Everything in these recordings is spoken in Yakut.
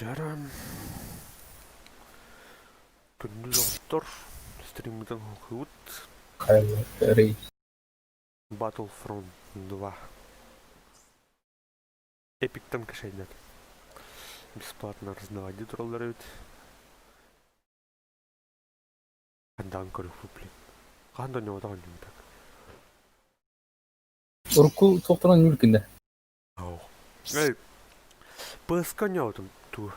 Дьаран күндү доҕоттор, стриммытын хоһуйбут Рэй Battlefront 2 Эпиктан кэшэйдэр бесплатно раздавать тураллар эбит. Хандаан көрүөхпүт блин. Хаһан да оонньооботох оонньуубут так. Урукку туохтан оонньуур кинде? Эй, ПСК оонньообутум туу.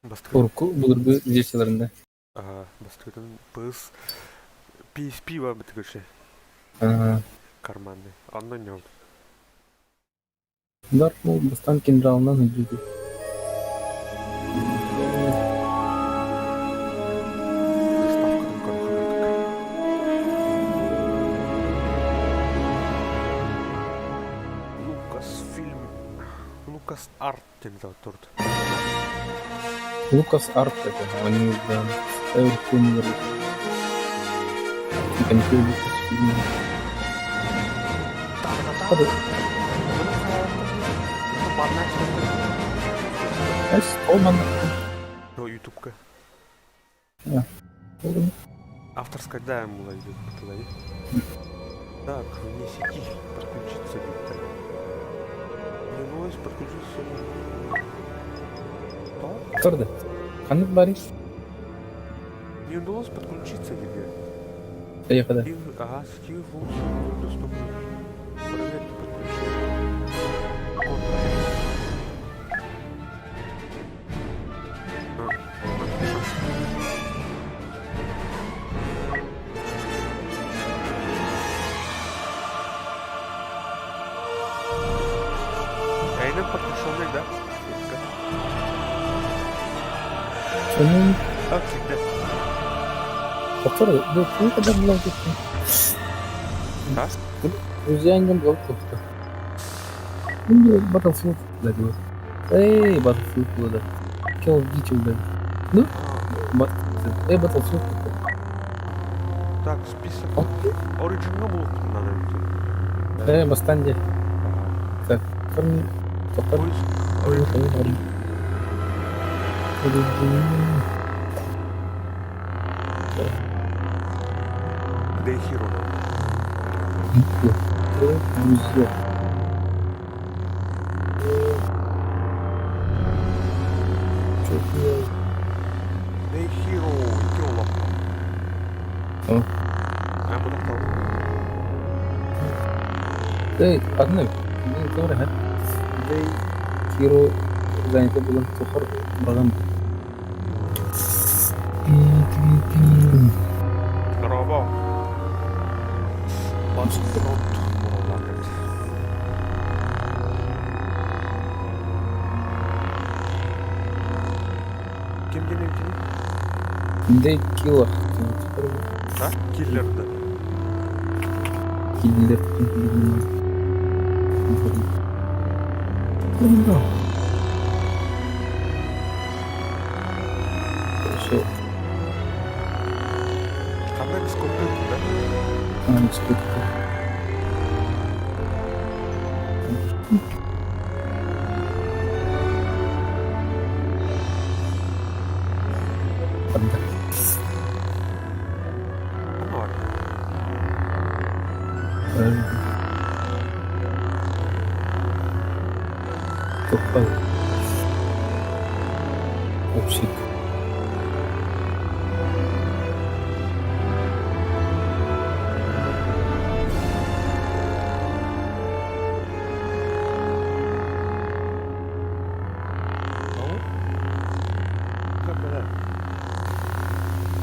Бастакы Урукку былыргы версияларында. Бастакытын PS PSP бар бытыгышы Аа, карманный. Онно ньол. Бар ну, бастаан кинжалынан сылдьыбыт. Заставкатын көрө хагырдык. Лукас фильм Лукас Арт диэн турд. Лукас Арт это, они да, урукку Лукас фильм. Но ютубка. Авторская, да, ему идет. Так, вне сети подключиться где-то. Не удалось подключиться. Что? Турда. Ханнык Борис? Не удалось подключиться где? Поехали. Ага, сетевые функции доступны. Проверьте подключение. Код. Эйнен подключенный, да? Onun Так, всегда. Повтор, да, ну когда была Да? Друзья, не был как-то. Ну, Battlefield, да, было. Эй, Battlefield было, да. Call of Duty, да. Ну, Battlefield. Эй, Battlefield. Так, список. Origin был надо ведь. Бастанде. Так, повтор. Поиск. Origin. Origin. Day Hero. Друзья. Day Hero. Ики олохно. О. А, буду Эй, одна. Добре, ха. Day Hero занято было тухар багам. Здорово. Battlefront буоллар. Ким диэн эбитий? Day Killer. А? Киллер да. Киллер. Да. Хорошо. Ханна компьютер, да? А, сколько? Анда. Ханна бар. Правильно. Топай. Общик. Ну? Как это?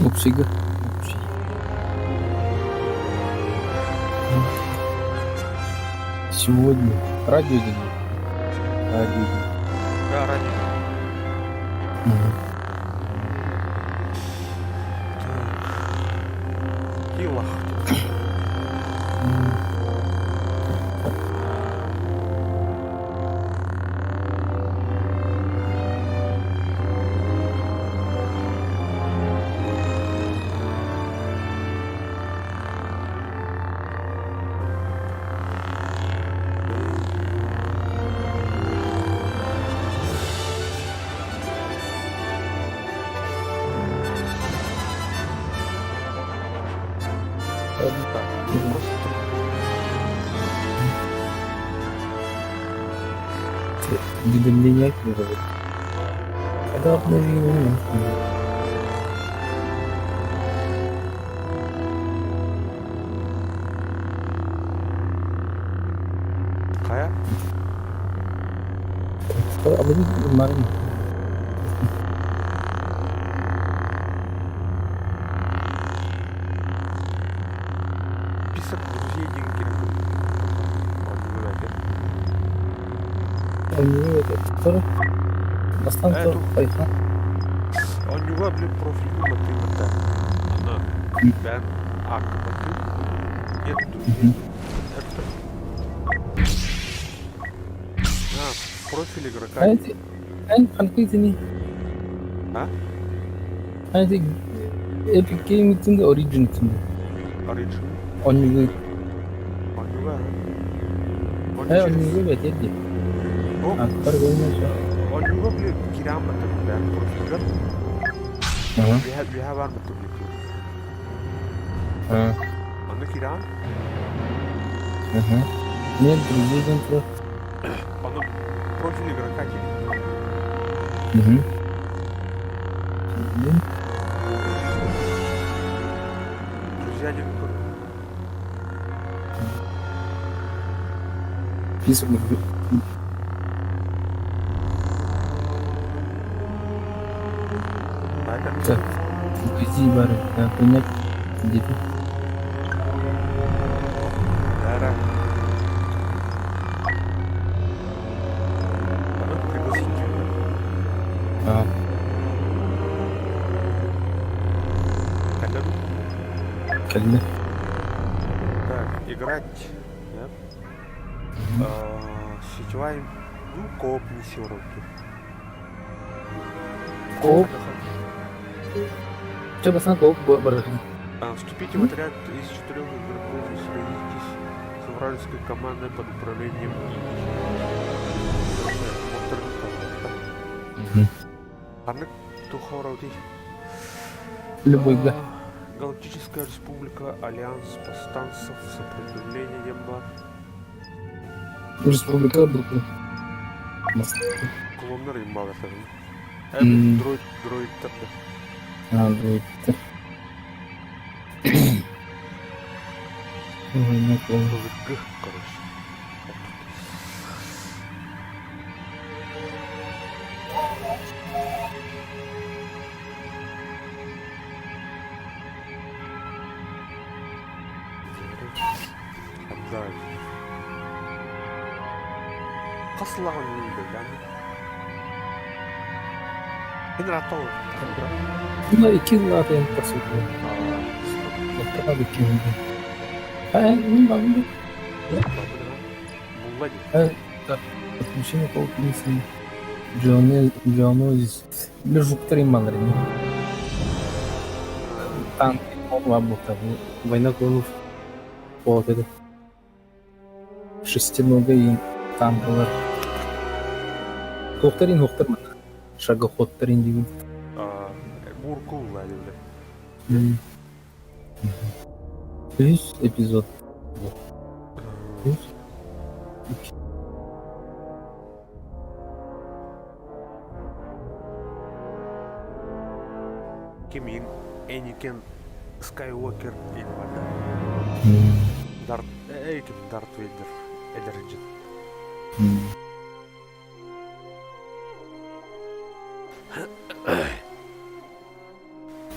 Общига. Общий. Сегодня. Радио день. Радио день. Да, радио. Мгм. Так. Киллах. Так, просто Уведомления первого. Когда обновил? Хайа? Обновить Марин. Список друзей диэн киирэн көрбүтүм. Оонньууга бэйэтэ. Оонньууга бэйэтэ. Бастаан Э, то ту хайха. Оонньууга, блин, профилгын баттыыбын да. Аны бэйэм ааккын баттыыр. Нет друзей. Это... А, профиль игрока. Эн ханкыйтини? А? Эн Epic Game içinde Origin içinde. Origin. Оонньууга. Оонньууга. Э, оонньууга бэйэтэ дии. О, Аттар көрүнэсэ. Оонньууга, блин, киирэн баттым бэйэм профильгар. Ага. Үөһэ баар баттым диэки. А, Онно киирэн, ага. Нет друзей диэн турар. Ону профиль игрока диир. Угу. Друзья диэн көр. Список Это Так, друзей бары. Так, понять. Где-то. Да. Ону пригласить диэн. А, Когда? кэллэ. Так, играть. Да? А, сетевая, ну, кооп миссия уроки. Кооп. Чэ, бастаан кооп бар. А, вступите в отряд из четырех игроков и сразитесь с вражеской командой под управлением Мгм. Ханнык тухороти. Любой, да. Галактическая республика, Альянс повстанцев, сопротивление Емба, Республика Бруклин. Клоннар имба это. М. Дроид, дроид тогда. А, дроидтар. Ой, ну, клон. Г, короче. Отдай. Хаслаҕын үүнү Эн ыраатта Ну, икки лаатын тахсыбыт. Баттаҕа икки А, мин баҕым Булла дии. Э, так, подключение кооп миссии. Джоне, Джонозис. Жуктар ималар не. Танк, он лабута. Война клонов. Вот это. Шестиногая и танкалар. Туохтарын хуохтар манна. Шагоходтарын диибин. Буурку булла дииллэр. Үс эпизод. Үс. Үс. Кимин Эникен Скайуокер инвада. Дарт ким Дарт Вейдер эдэрдьит.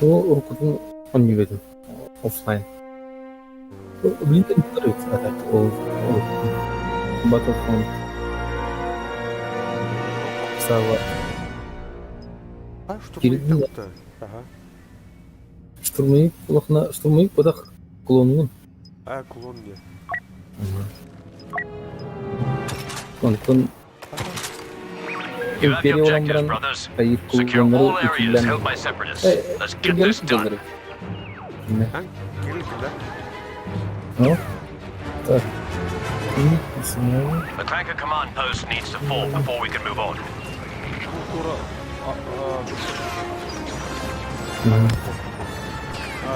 О, уруккутун оонньуур этим. Оффлайн. Блин, а так, ол Battlefront. Сава. А что Кирилл. Ага. Штурмовик улахана штурмовик бодах клонун. А клон не. Онтон You have the Империя objectives, баран brothers. хайыр Secure all клоннары areas үтүллэн. held by separatists. Э, Let's get this done. А Кирилл да? Ну, так. The Clanker command post needs to fall before we can move on. Культура а,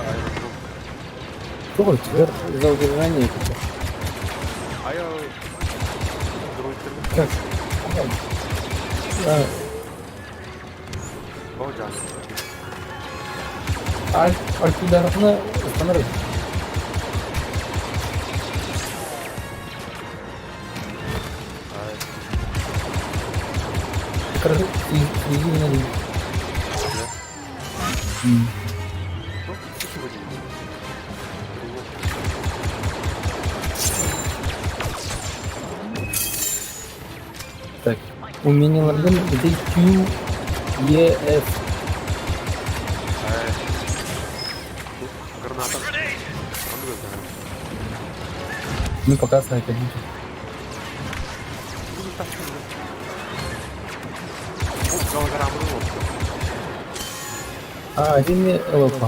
аэродром. Тоҕо за удержание. А я дроид. Так. А, О, да. Альтударына останови. А, Короче, и на да. М. Ну, сегодня. Привет. Так, умениеларгын ити Q, E, F. Граната. Ну, пока снайпер. А, один ЛП.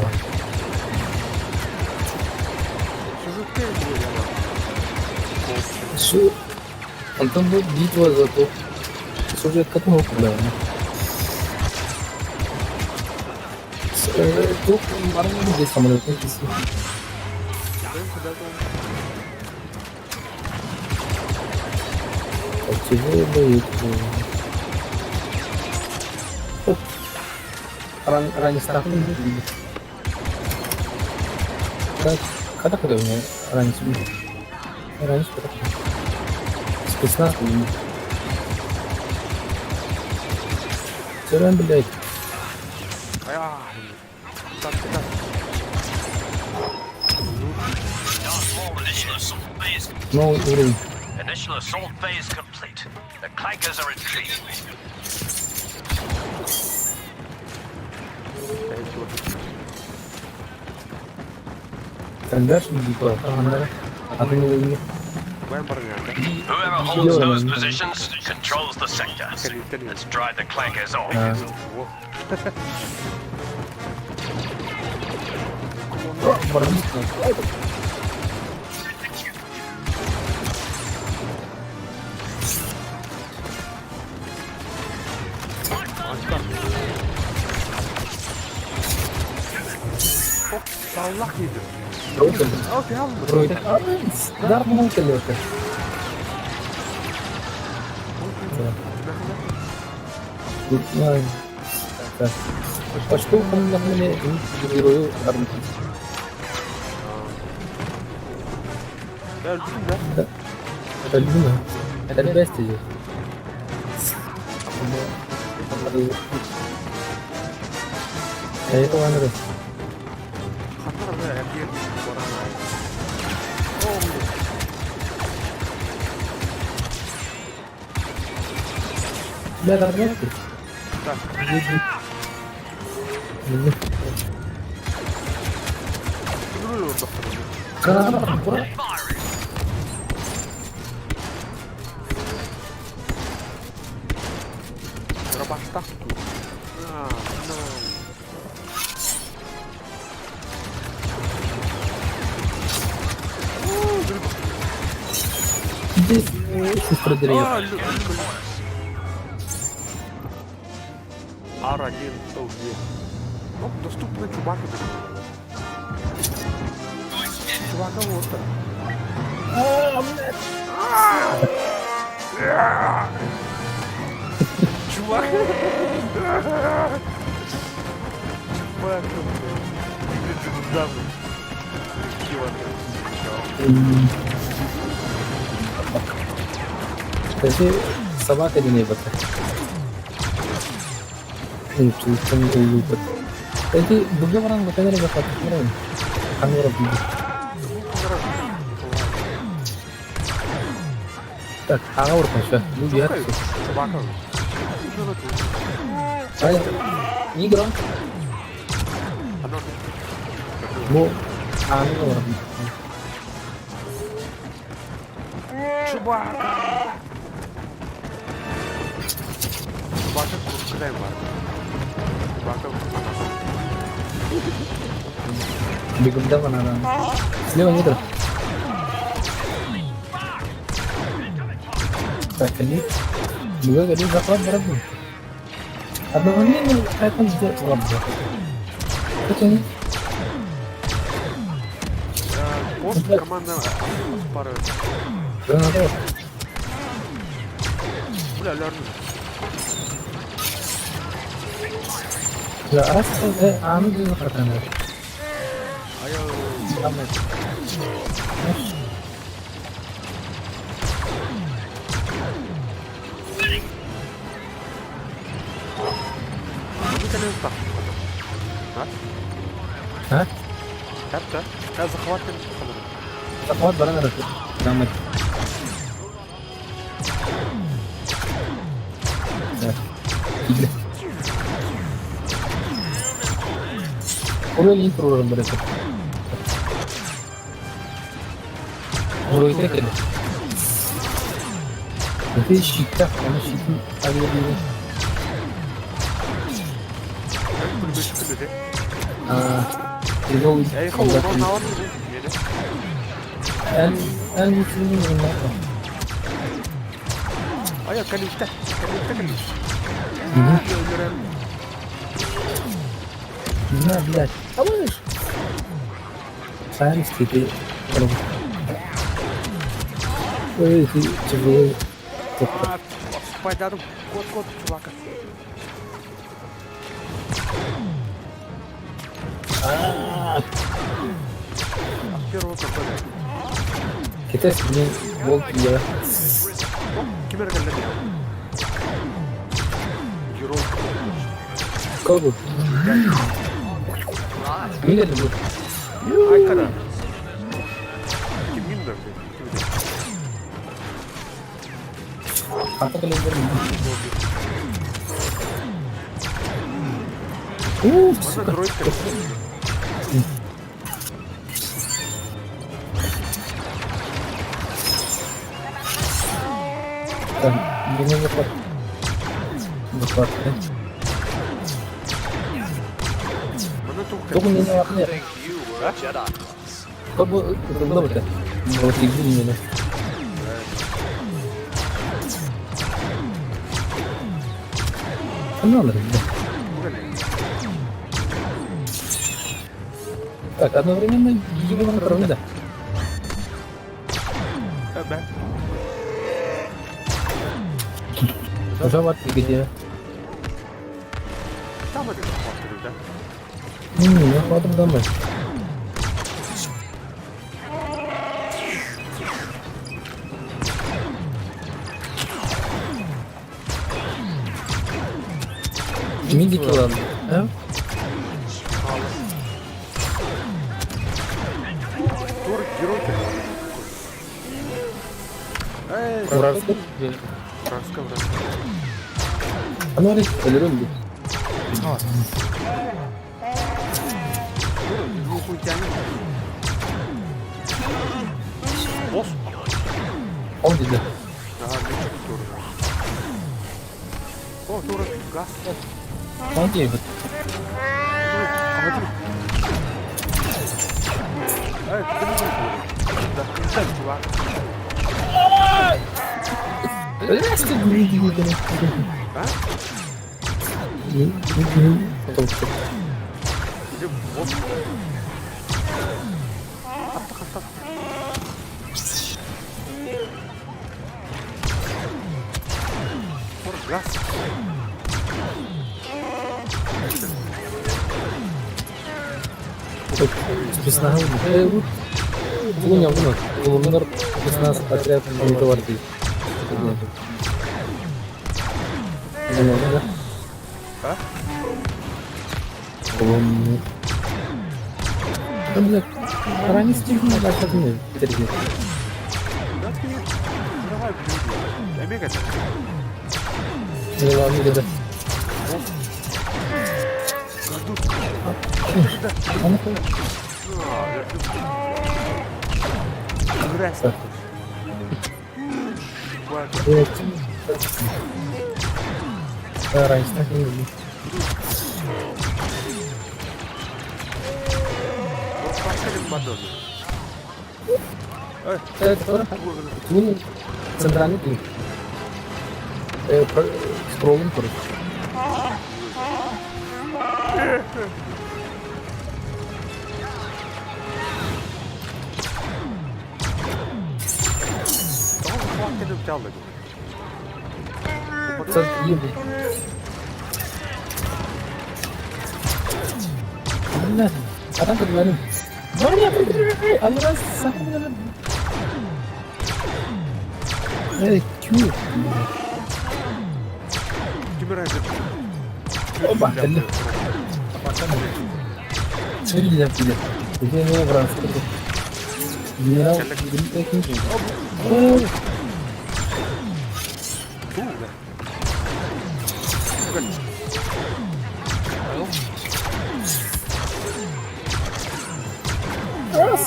Онтон бу битва за топ. Сюжет какого проблема? Туох баран здесь самолет киси. Чего боится? Ран ранее Как, когда когда у меня ранее ранее Спецназ Сыран, блядь. Новый уровень. Initial assault phase complete. The clankers are retreating. Карандаш типа, Whoever holds those positions controls the sector. Let's drive the clankers off. Саллах едет. Герою армии. Это любимая. Это бестия. Это Андрей. Бля, нормально? Так. Здесь сестра R1 LD. Ну, доступно чуваку. Чувака вот. Чувак. Чувак, блядь. Скажи, собака не бата. Эти дугаваран баканера бакатырын. Камера биди. Так, ага урпаша. Ну я. Собака. Игра. Бу аны Чубака. Чубака курткадай бар. Чубака. Бегом надо. Слева метр. Так, они. Бүгө захват барабы. Одновременно айкон сделать. Это Пост команда пары. Граната. Бля, лярну. Да, раз, а ну где захват А я... А? Капта. Я захват Захват баран. Грамотно. Киирдэ. Уран иин туруоран барар. Уруйда кэлэ. Ити щиттэх, ону щитин арыйа Эн эн Айа кэлиттэ, кэлиттэ кэлиттэ. На, блядь. А можешь? Сами ты Ой, ты тяжелый. Спайдарым, кот, кот, чувака. Первого какой-то. Китайский мне волк я. Ким эрэ кэллэ Герой. Кого? Мин это был. Айкара. Кимин да? Хата кэлэн Ух, сука. Так, мне захват. Захват, да? Только мне не вахне. Как бы, это Вот и меня. Надо, да. Так, одновременно его направление, да. Жават где? Там это да? Не, не, хватит домой. Мидики ладно. А? Тур герой. Эй, Вражеская? Вражеская, вражеская. А ну, Олег, полируем. Босс? Он где? Ага, мячик тур. О, тур, газ. Он где? Эй, ты не Да, чувак. А? Где босс? Тур, газ. Спецназ. Луня, луна. Лунар спецназ отряд гвардии. Луна, да? А? Луна. Да, блядь, ранее стихну, да, как мне, перейди. Да ты, давай, блядь. Омега. Ну ладно, да. А ну Блядь. Да, раньше так не было. Это ну, центральный пункт. Скроллом, короче. Центр Бля, а там говорим. Эй, чё? Опа, Генерал, генерал,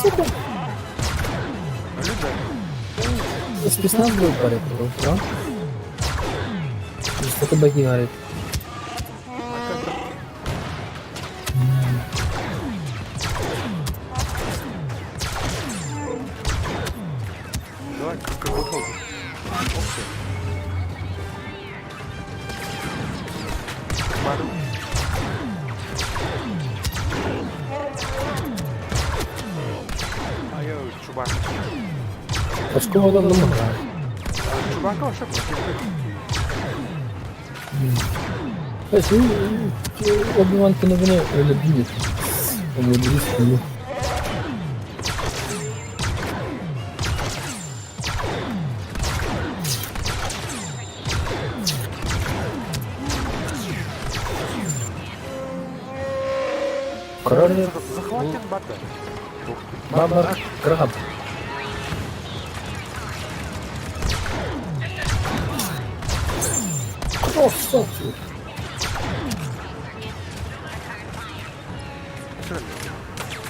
Сука! Спецназ был парень, да? Что-то баги говорит. Давай, как выход. Чубака. Очко вода дома. Чубака вообще Obi-Wan Kenobi'ni öyle değil. Onu bilirsin. Karar Захватен бата. Баба краб. Красавчик.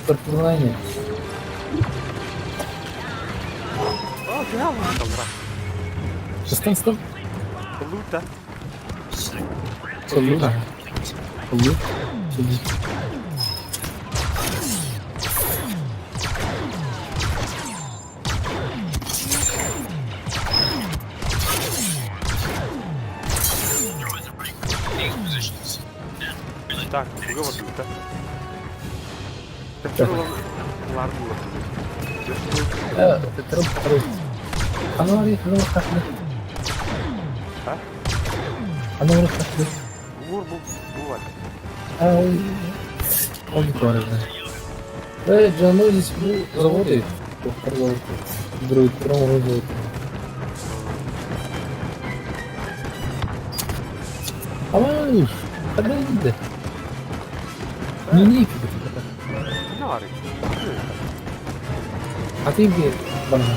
Подплывание. Стан, стан. Лута. Лута. Лут. Так, буга лута. Не Нарик. А ты где? Банан.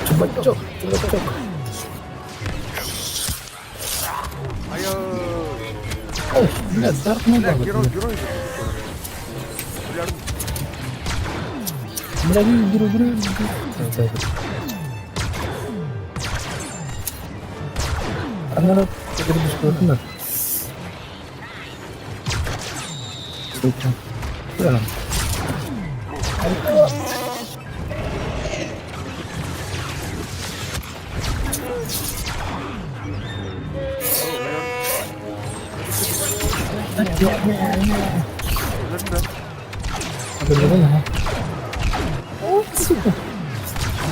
Чувачок, чувачок. Ай, Ой, бля, Дарк Бля, Мейла. герой, герой. Бля, Бля, герой, герой. Анара, ты Сука. Да. О, сука.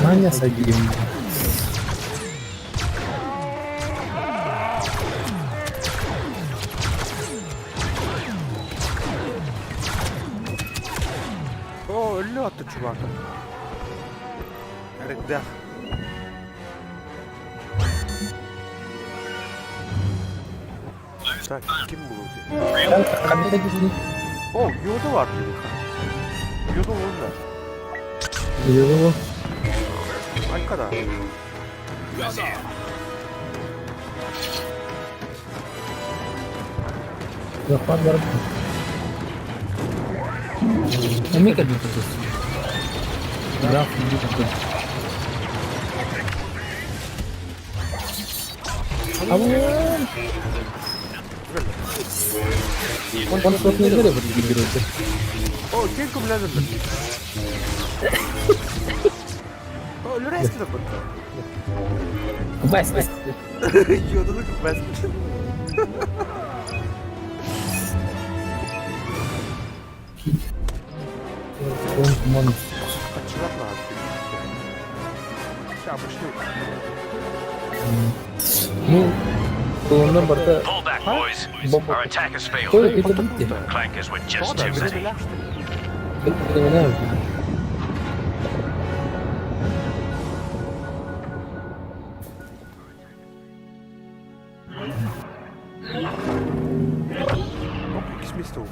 Маня садим. О, лед, чувак. Регдах. Так, ким был? О, Йода var dedik. Yoda oldu. Yoda. Arkada. Захват var. Эмика дикатус. Граф дикатус. Амон! Он что-то не говорит, вот О, кем лазер. О, Лүрәсті де бұнда. Бәс, бәс. Йодаlı бәс. Он, он. Kaçırak lazım. Обычный. Ну, оннан барда Pull back, boys. Бомба. Our attack has failed. Той это битти. Clankers were just Тода, too many. Это Смысл.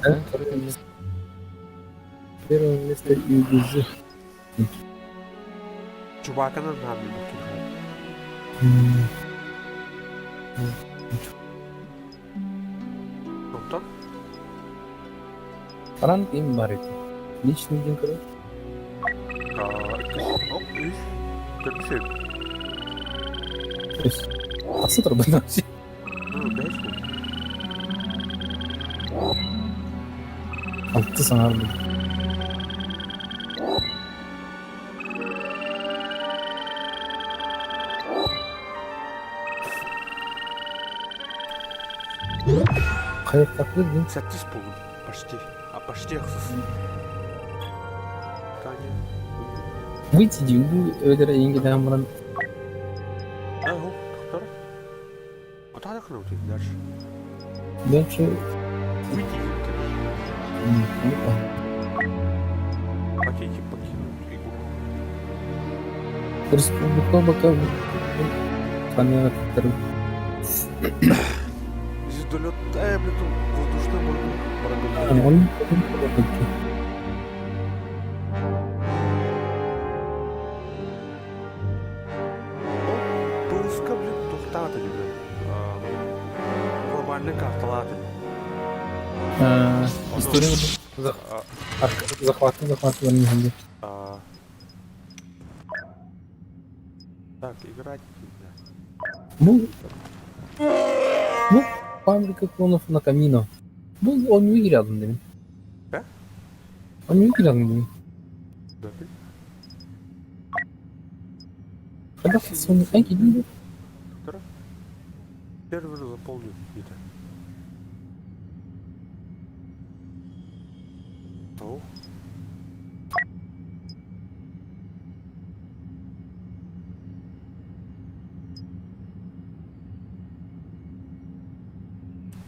Первое место ЮГЗ. Чубаканан наамын буккин. Онтон? Ханан ким бар ити? Личный день короче. Оп, үс. Төрдүс. Үс. Тахса турбун. Ну, бэс бу. Алты саҥарбын. Хайыктаппыт дин. Сэттис буоллум. Почти. А почти ахсыс. Таня. Выйти дии эбэтэр эйиҥ баран Ага, доктор. А так ну ты дальше. Дальше. Выйти Хотите покинуть игру? Республика пока Понятно. Звездолет, блин, воздушный Он Пылыска, блин, тухтааты блин. Глобальный карталааты. История захваты захватывали. Так, играть. Ну, ну, фабрика клонов на Камино. Бу оонньуу киирэн дии. Да? Оонньуу киирэн дии. Да, Когда сон эн Доктор? Сервер заполнен где-то. О.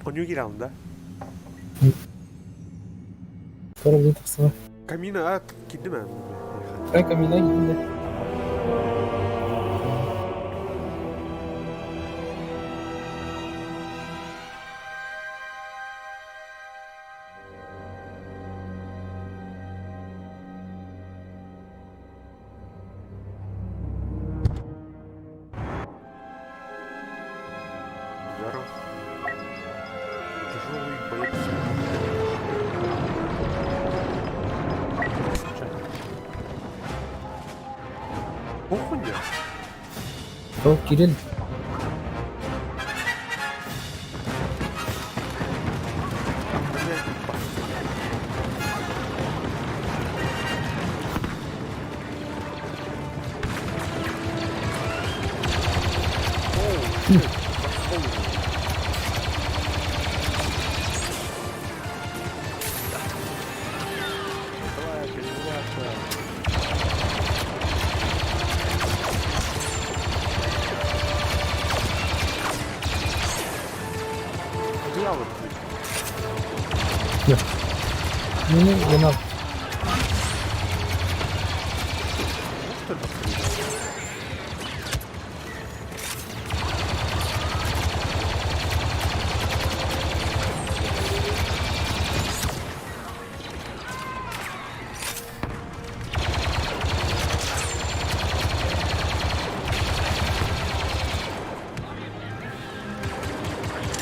Оонньуу киирэн да? Второй тахсыга. Камина, а, киирдим ээ. Ай Камина киирдэ. Здоров. Тяжелый боец. Чё? Похуй. О, Кирилл. Блядь, Оу, shit, пошел. Давай, перебиваться. Одеяло включи. Ну, не, не надо. Можешь только включить?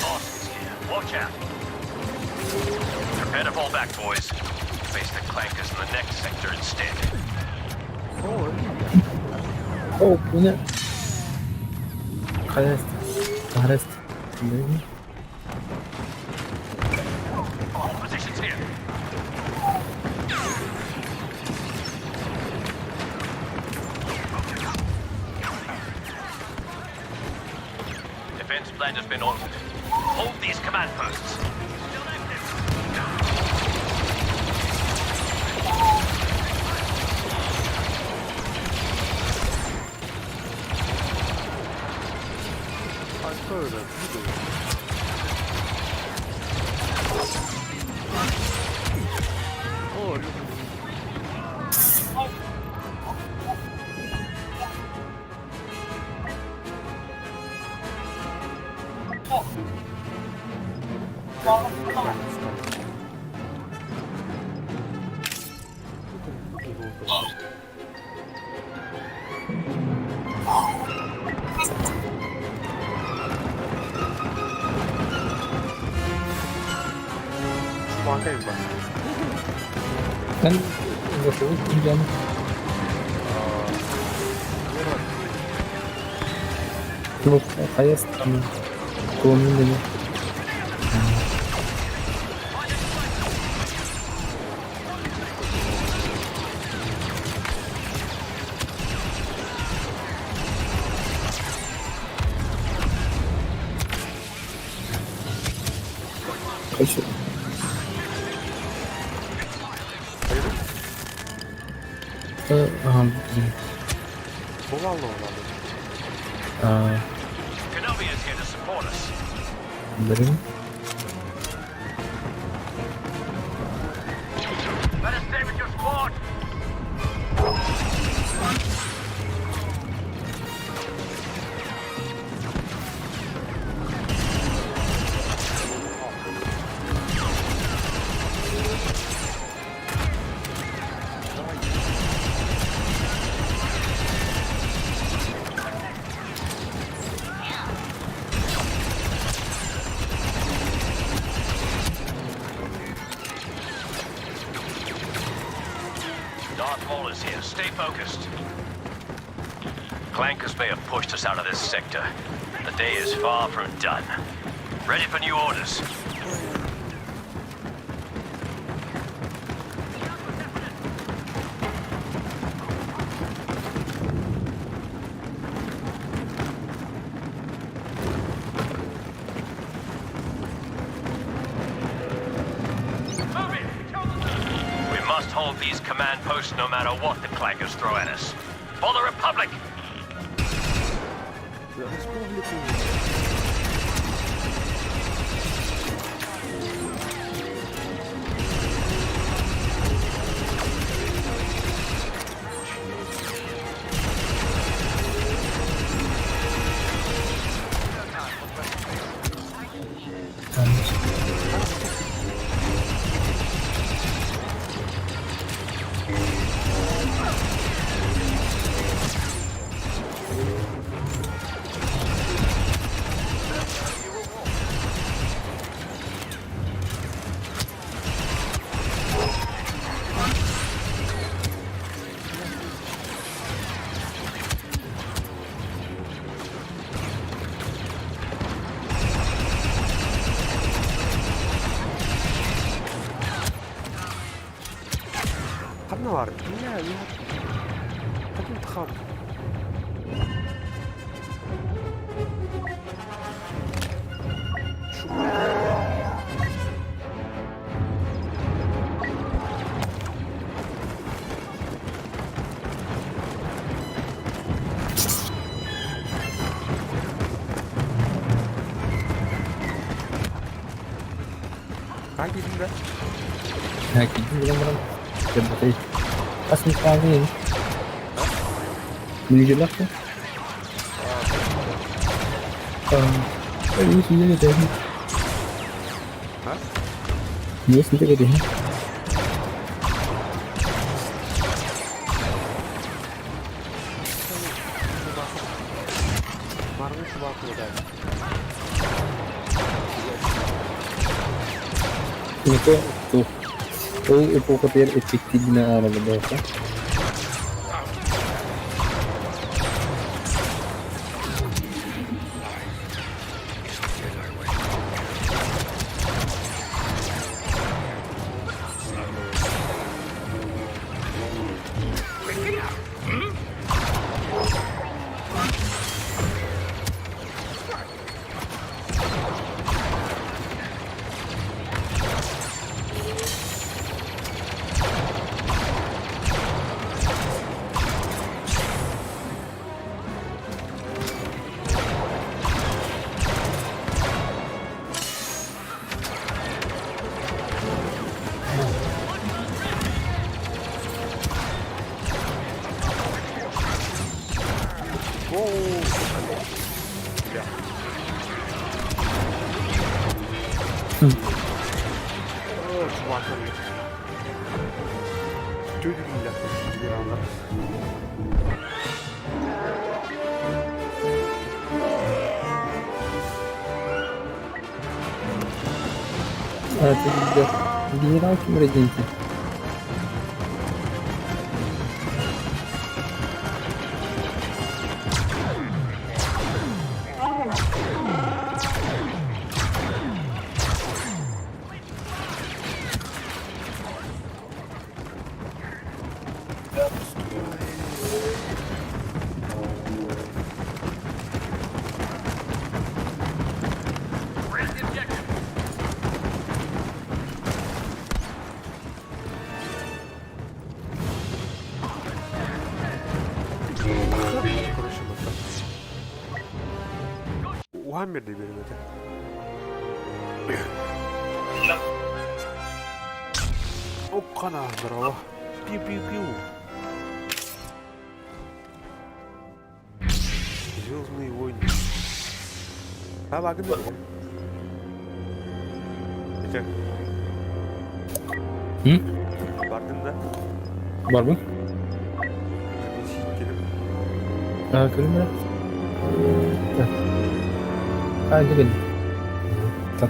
Boss is here. Watch out. Prepare to fall back, boys. Face the clankers in the next sector instead. О, О, меня. Харест. Харест. All positions here. Defense plan has been altered. Hold these command posts. Still active. А что это? Видео? О, люблю. Планка имба. Эн зашел киирэн туох хайа страны клонун дэнэ. Хочу. Ага, блин. Бувало надо. А, Kenobi is here to support us. блин. Better stay with your squad. Darth Maul is here. Stay focused. Clankers may have pushed us out of this sector. The day is far from done. Ready for new orders. We must hold these command posts no matter what the clankers throw at us. For the Republic! За республіку. Ханна бар. Бля, я... Таким тхам. Как да? Киирэн баран кэлбэтэй. Ас мустааҕый Мүнүгэлээх дуо? Аа, синтэ А? Не синтэ кэтэһин. Марвел чувак удари. Нико туох ол эпохатыгар эппиттиир гына оҥороллор буолбакка. Гоу! Бля. О, чувак, Чуть бля, генерал. Аа, Генерал ким эрэ диэн этэ. Короче, мата. Уһаан биэрдэ биэримэтэ. Опкана, здорово. Пиу-пиу-пиу. Звездные войны. А, ладно. Это. М? Бардым да? Барбын. Келіп. А, көрүм эрэ. Так. А, дьэ Так.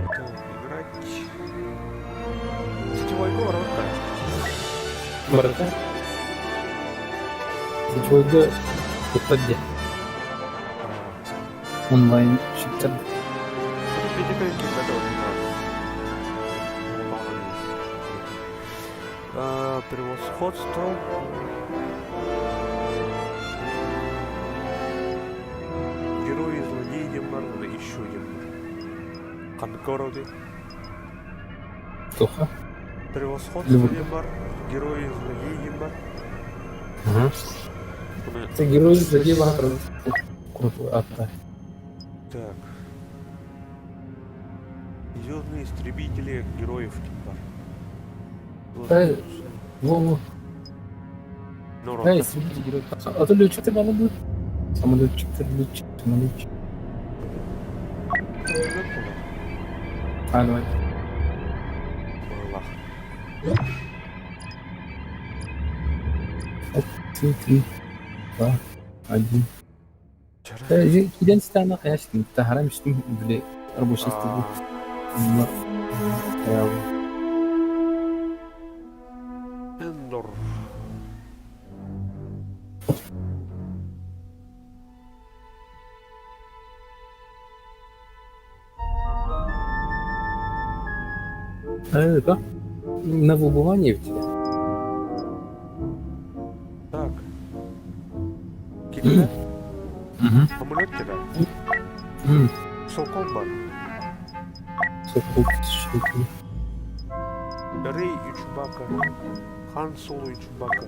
Так, играть. Сетевой город, так. Барыта. Сетевойга куттар дии. Онлайн шиттер. Превосходство. Герои и злодеи диэн баар, уонна еще диэн баар. Ханнык ороди? Тоха. Превосходство Любой. диэн баар, герои и злодеи диэн баар. Ага. Уонна Это герой злодей баар. Крутой атта. Так. Звездные истребители героев диэн баар. Во-во. Народ. Эй, истребители героев. А то летчик ты мало будет. Самолетчик, летчик, самолетчик. А, давай. Была. Три, три, два, один. Вчера. Киден стана хаяштым, тахарам иштим, бile рабочий стол. Эндор. Это на выбывание в тебя. Так. Кида? Угу. Самолет кида? Сокол бар. Сокол, что Рэй и Чубака. Хан Соло и Чубака.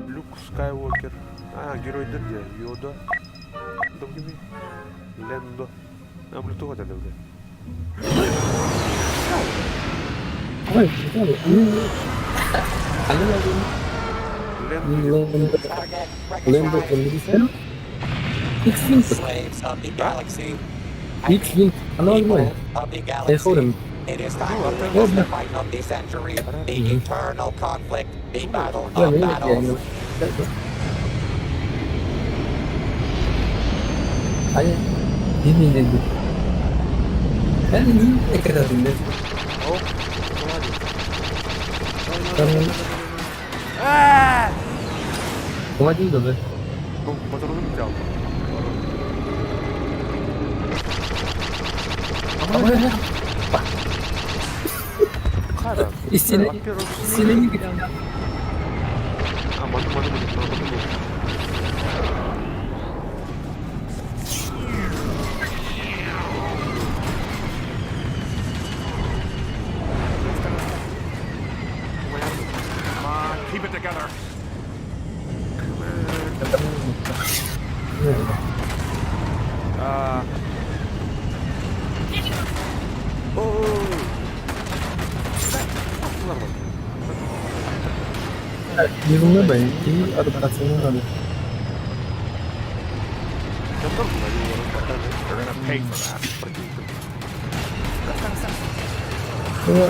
Люк Скайуокер. А, герой дии, Йода. Добрый. Лендо. А, блин, это добрый. Ой, Лендо. Лендо, Лендо, X-Wing. Slaves of the galaxy. X-Wing. Она нормально. Of the Я galaxy. хорем. It is time to witness the fight of the century, the eternal conflict, the battle Да, of я battles. А я... Не, не, не, не. Не, когда ты не. О, ладно. Там... Помоги, да, Ну, патроны взял. Хара. Истинно. Истинно. А, маны, маны, маны, маны, маны. Come on, keep it together. А. О! Нормально. Не и адаптация надо. Да нормально, You're gonna pay for that. Противник. Е,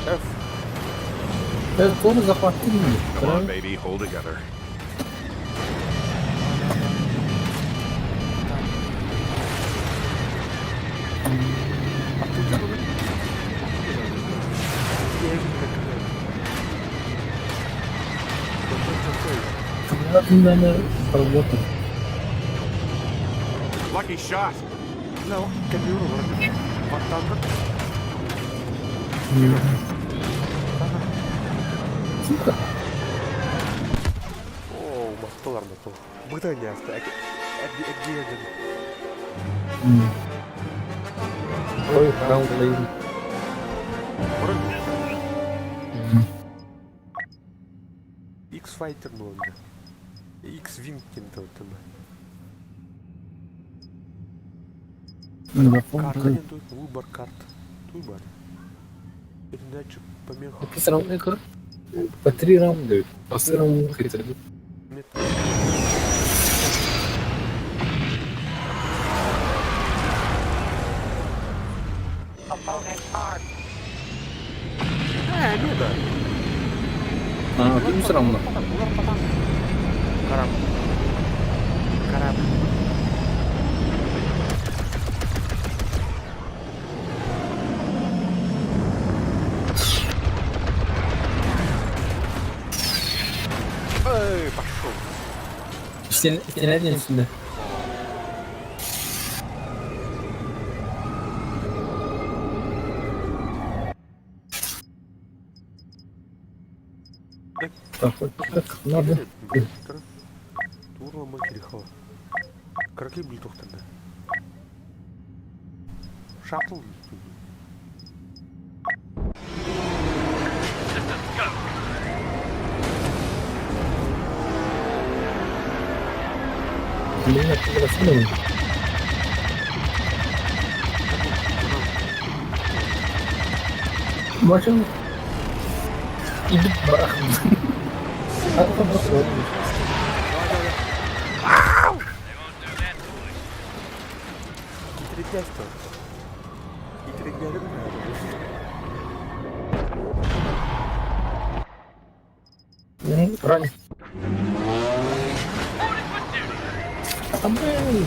F. Тоже захватили. Come on, baby, hold together. Надо поработать. Lucky shot. No, камеру вроде. Ватанга. Сука. О, мастолар мастол. Бытание оставь. Где Ой, раунд лейн. X-Fighter был. X-Wing кем-то вот там. Карта не тут, выбор карт. Выбор. Передача помех. Раунд По три раунда. По три раунда. Opponent armed. А, ну да. А, ты все равно. Корабль. Корабль. Эй, пошел. Стреляй сюда. Так, так, надо. Турла Макерихова. Краки блин тогда. Шаттл. Systems go. Блин, это красиво. Машин. Идет барах. А там просто. They won't do that to us. Хитрый Хитрый Рань. Reporting for duty. А блин.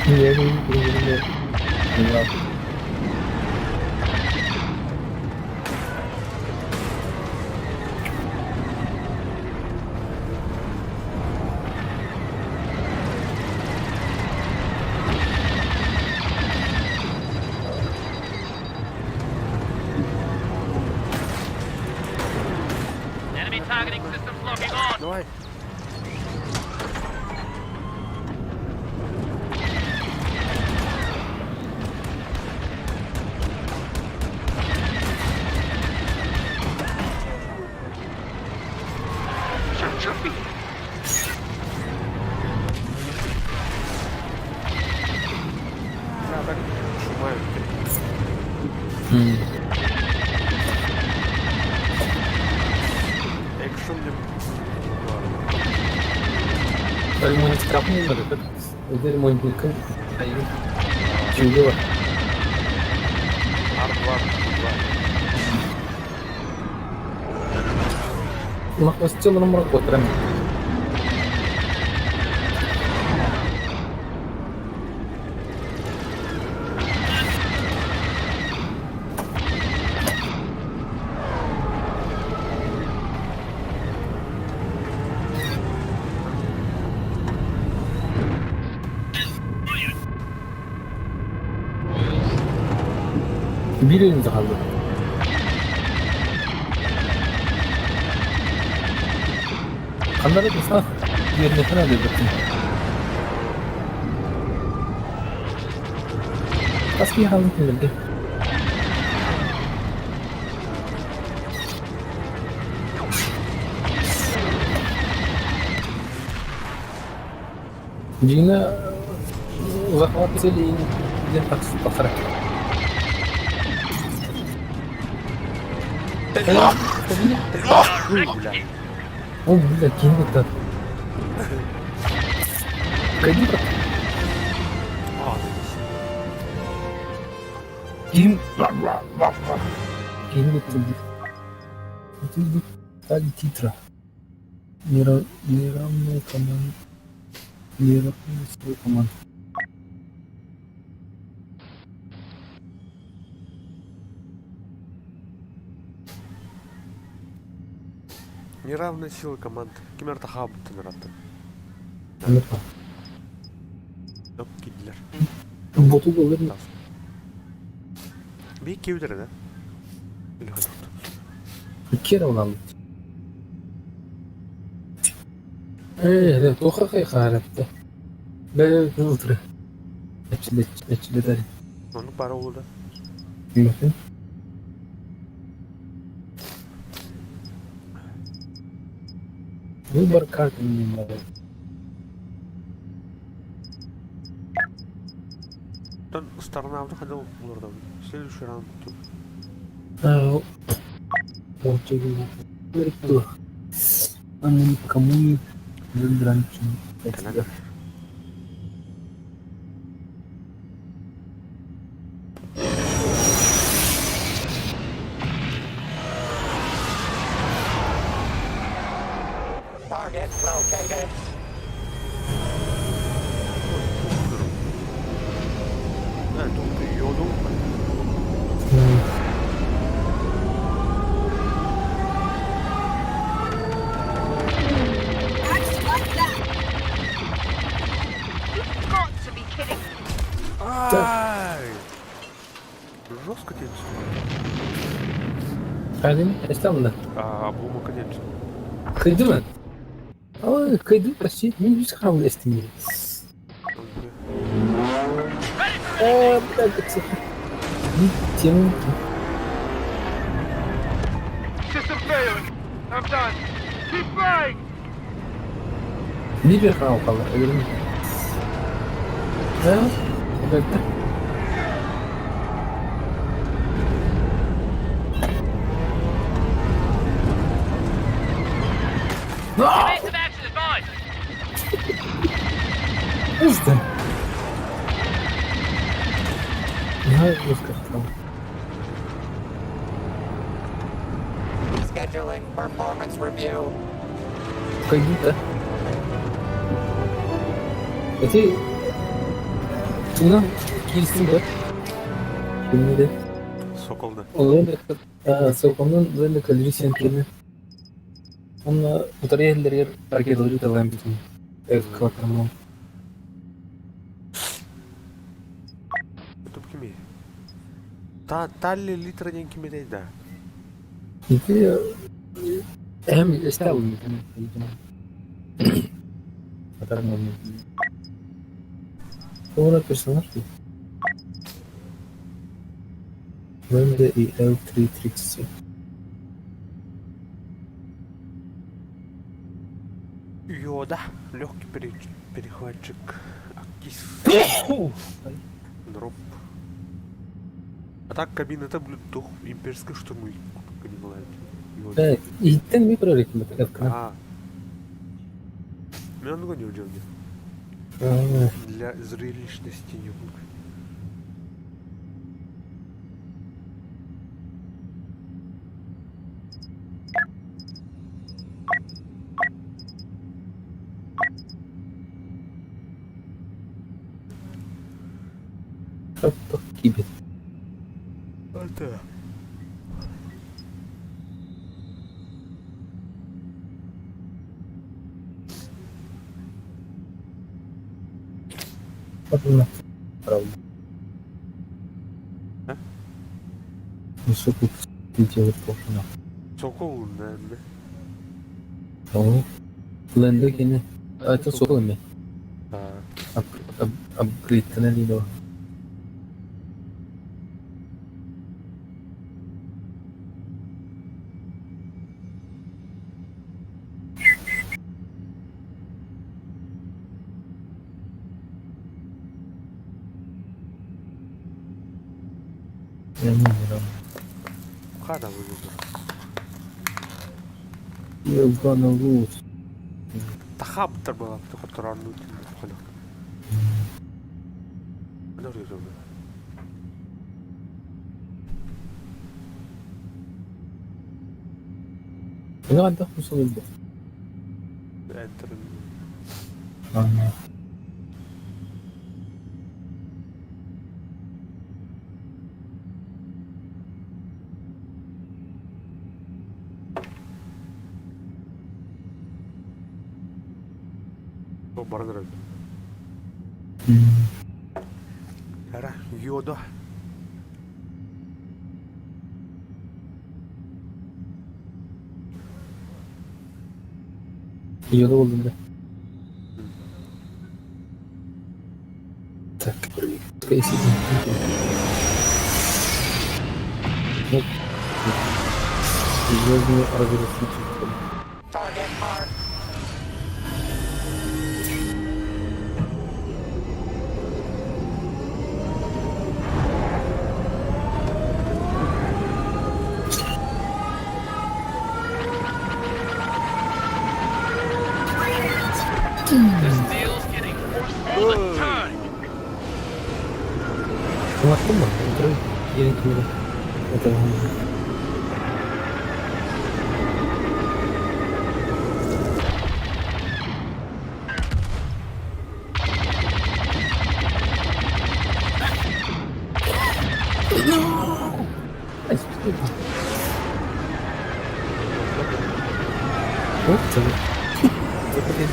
Не, не, не, не, не. Не. Enemy targeting systems locking on. Давай. Да, так шумают. Экшен не... Ремонт капнул, это ремонт не В чем дело? Ар-2, На хвосте на мракотрем. Били захалды. Ханнары бысах yerine herhalde bakın. Таски халын келді. Дина захват цели ден тақсырак. О, бля, кинь это. Погоди, 2. Ким Ким Стали титра. Неравная команда. Неравная сила команд. Неравная сила команд. Ким эрэ хаабыттан ырааттан. Киирдилэр. Боту болар. Биир киирдилэр да? Киэр ылаллар. Ээ, туохха хайхаарапта. Бээ, утра. Эчилетер. Оннук баара буолуо да? Билбэппин. Выбор карты не надо. Оттон ыстарнаабыты хайдах олордобун? Следующий раунд тут. Кому Кэлэн Target located. Э, Йоду. Got to be kidding. Ай! Жестко тебе. Хадим, эстамна. А, обломок конечно. Кыйдымы? Ой, кыйды почти. Мин үс харабыл эстим. Э, блядь, тем. System failing. I'm done. Keep flying. Биир харабыл қалды. Өлөрүм. Да? Это. Evasive action advised. Просто. Я жестко хотел. Scheduling performance review. Пойди, да? Эти... Тuna киирсин да? Şimdi Соколда. Онлайн Соколдун Зенде коллизия кини. Онна утары эллергер ракеталары талайм битин. Квартирмон. Это кими? Та талли литра ден кими да. Ити эм эстабл Атармон. Ora персонаж тут. ВМД и Л-337. Йода. Легкий перехватчик. Акис. Дроп. А так кабина это блин дух имперской штурмовик кабина Йода. Да, иттен ми прорик А. Мен ону не удивлен. Для зрелищности не буду. Кибет. Это. Правда. А? Высокую летела пошло. Сокол, наверное. О. Ленде кини. А это сокол ми. А, Апгрейдтен лидо. Я не знаю. Хада вывезу. You're gonna lose. Тахаптар была, хотторарну холох. Ону хайдах мусулуйбут? Enter. Баран эрэр. Ара, Йода. Йода булдум да. Так, Звездный разрушитель. Target marked. This deal's getting worse all the time. Уматтым ба? Отырып, ерін кімді? Отырған. Ай, что это? Ух ты. Это я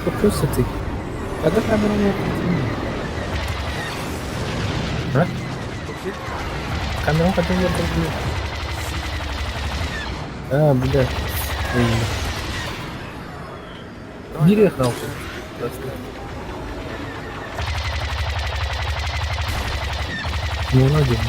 Вопросы ты. Когда камера не А? Камера хотел я другую. А, бля. Бери их нахуй. Ну, молодец.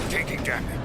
Taking damage.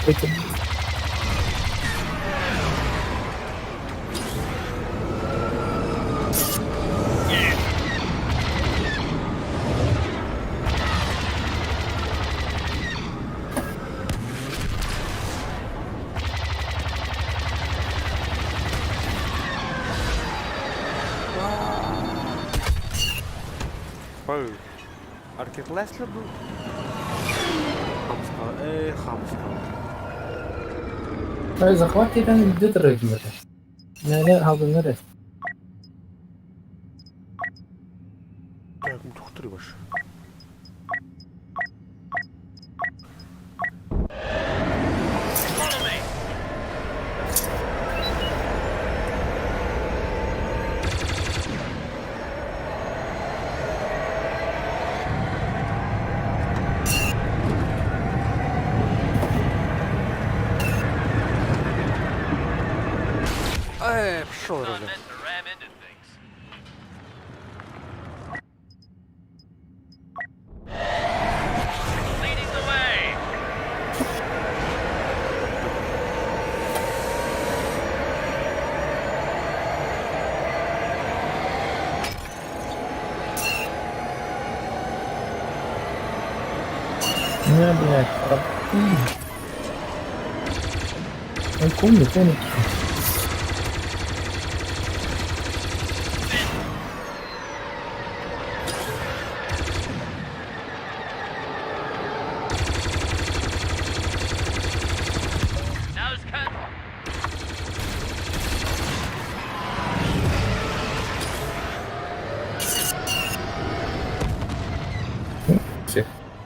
Это Ой, Аркетлеслер был? Хамского. Хамского. Захват етен где-то Не, алдын нere? Так, ну тухтыры баш. Follow me. Пошел Not уже. meant to ram into things. Leading the way. Не, блядь, Ой, помню, помню.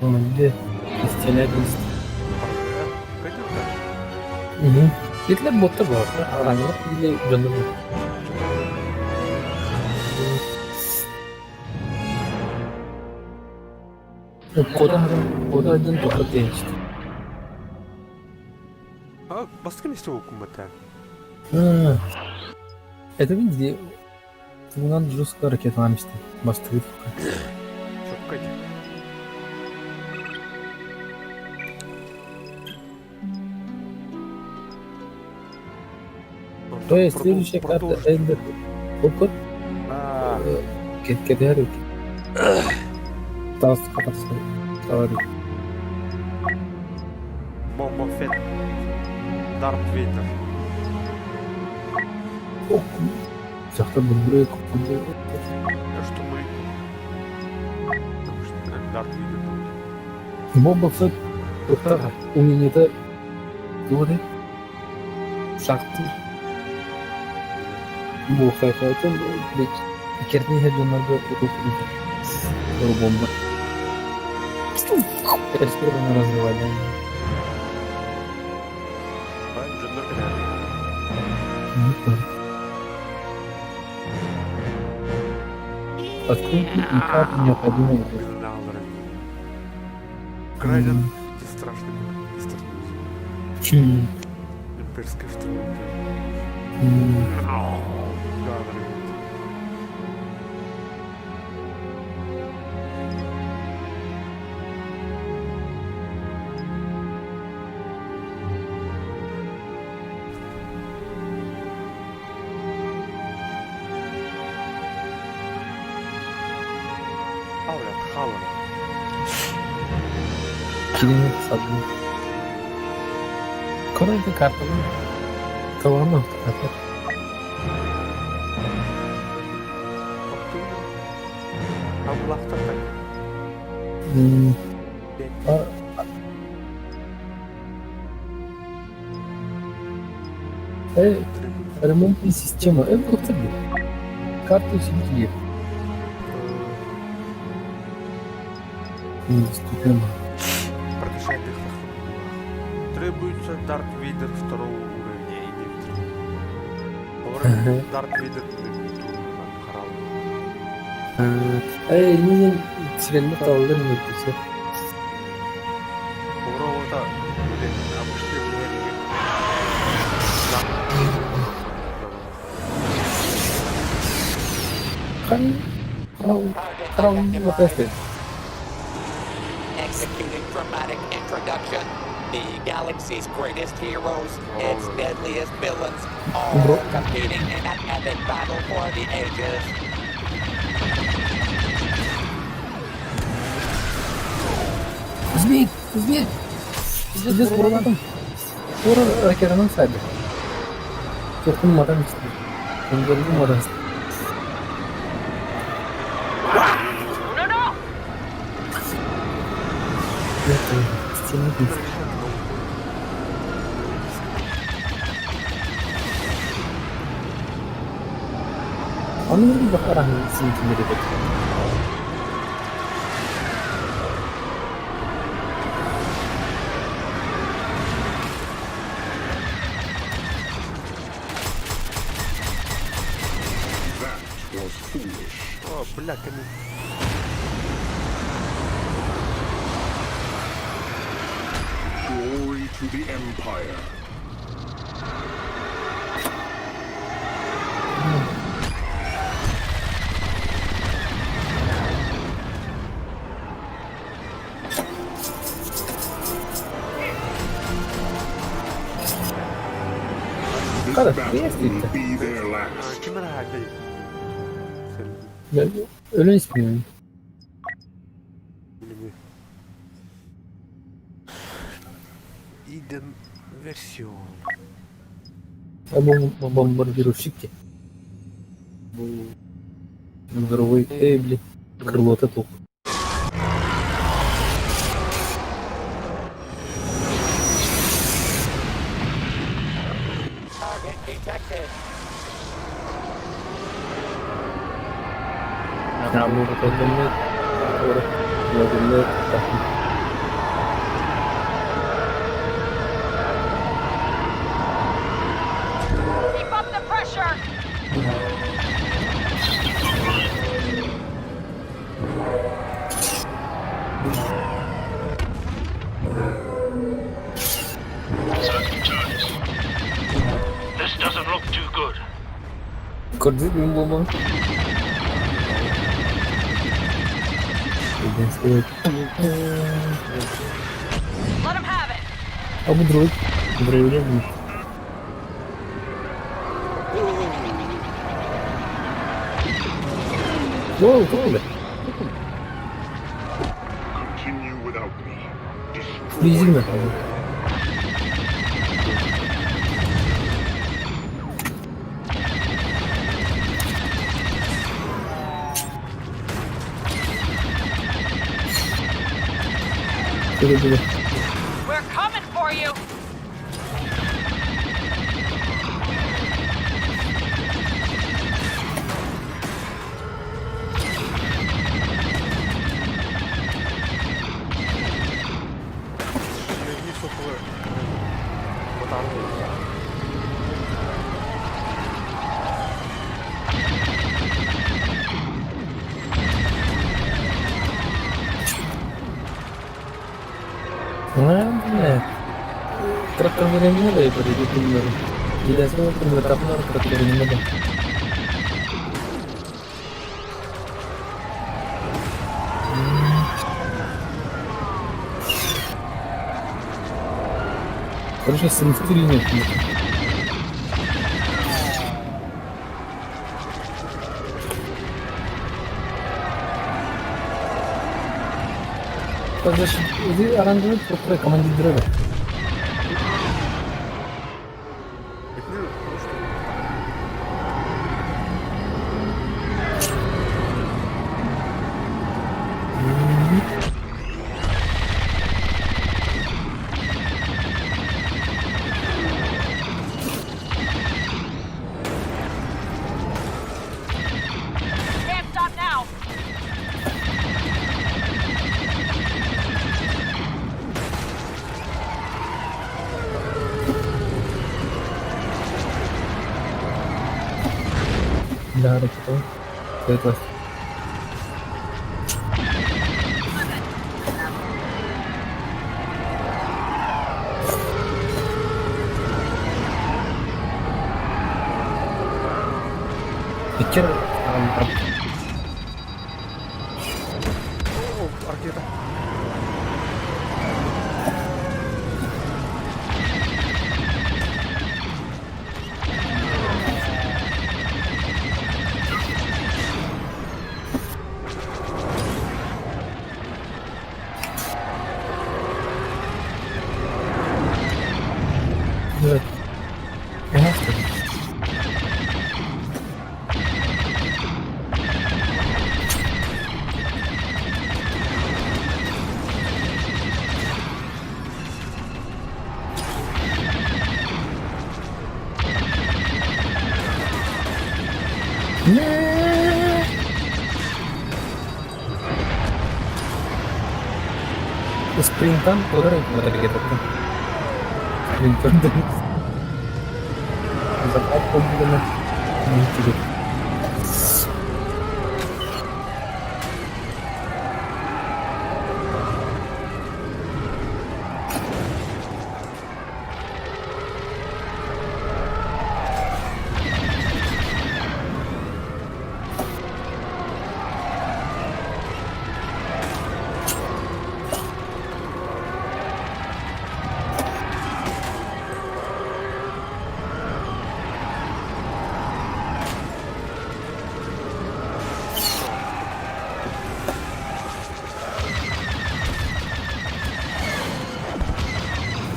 Командир Из Челябинска. Катюка. Угу. Итилэр буоттар буолар. Араҥалар или дьоннор. Кода кода один тоқта тенчти. А, бастакы месте окумата. Это видели Тугунан жестко ракеталаан истэ, бастыгыт Чоккай. То есть следующая карта Эндер Окот кэтэһэр Таас хатарсан тавар. Боба Фетт. Дарт Вейдер. Дьахтар булгуруй Что мы... Потому что Дарт Вейдер. Боба Фетт туохтар умениета туох этэй? Сахтыр. Буохайхайтан иккэрдин иһэр дьоннорго бомба. Эспер разрывали. Дьоннор кэлэр. Откройте и как необходимо. Крайден страшный страшный. Имперская штурм. Да, Хаалар. Кириҥ сабыы. Көрөйдө картаны. Таланно карта. Аблахтар. Ремонтная система. Это карта усилителей. Недоступен. Прокачать их. Требуется Дарт Вейдер второго уровня и не Дарт Вейдер харал. Эй, не сиренне таллар не. Уровня обычный влияние. Хан Харал Executing dramatic introduction. The galaxy's greatest heroes, its deadliest villains, all competing in an epic battle for the ages. Змей! Змей! Пиздец, буруладым. Ура ракетанан сайды. Тоқтың мадан исти. Ондордун мадан исти. No, no! Стена. Аны бахаран синтимери. That was foolish. О, бля, камень. Glory to the Empire. This Kada, battle will приветствуйте. be their last. Ким рахай? Өлөн испимен. Иден версион. Бомбардировщики. Здоровый. Эй, блин. Крыло-то тух. Target detected. نعم. This doesn't look too good. Көрдүк мин буолуом. Let 'em have it. А бу дроид. Дроид бу. Воу, тоҕо Continue without me. Destroy Резина. We're coming for you. Верни сухое. Вот Трактор Короче, сенсори нет. Подожди, оранжевый трактор командир дроида. Can't stop now. Да, ракета. Это. Pikir О, ракета. Да. Ага, Спринтан orang gitu. Спринтан. Заправка будет на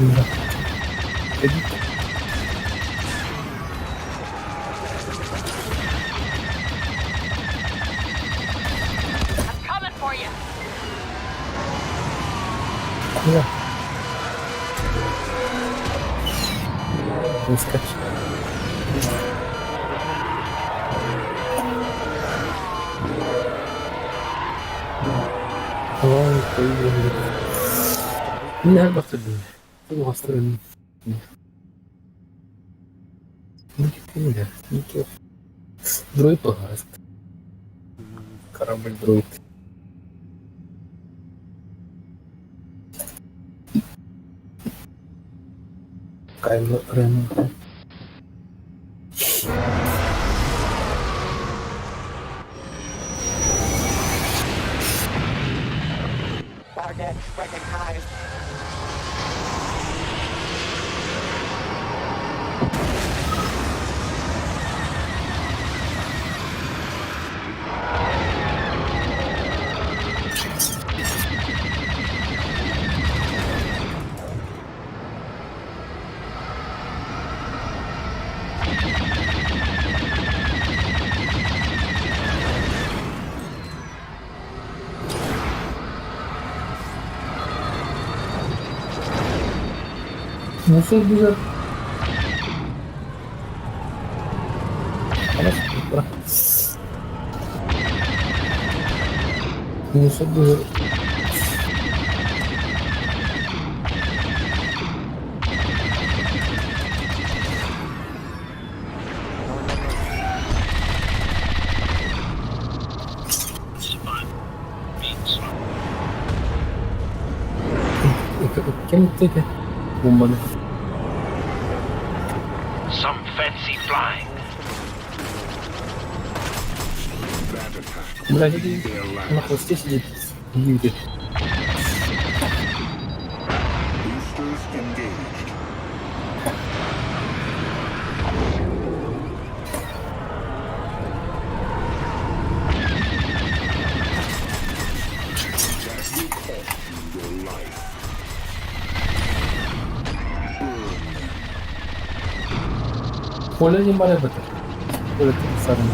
Да. I'm coming for you. Да. Не скачь. Ой, Не, господи. Не, Дроид погас. Корабль дроид. Кайло Рен. Target recognized. Nasıl güzel. Nasıl güzel. Кем ты? Бомбаны. Some fancy flying. That attack Блядь, will be это their на last. хвосте сидит. Видит. Boosters engaged. That will cost you your life. Burn. Поле не баре бетер. Поле сарны.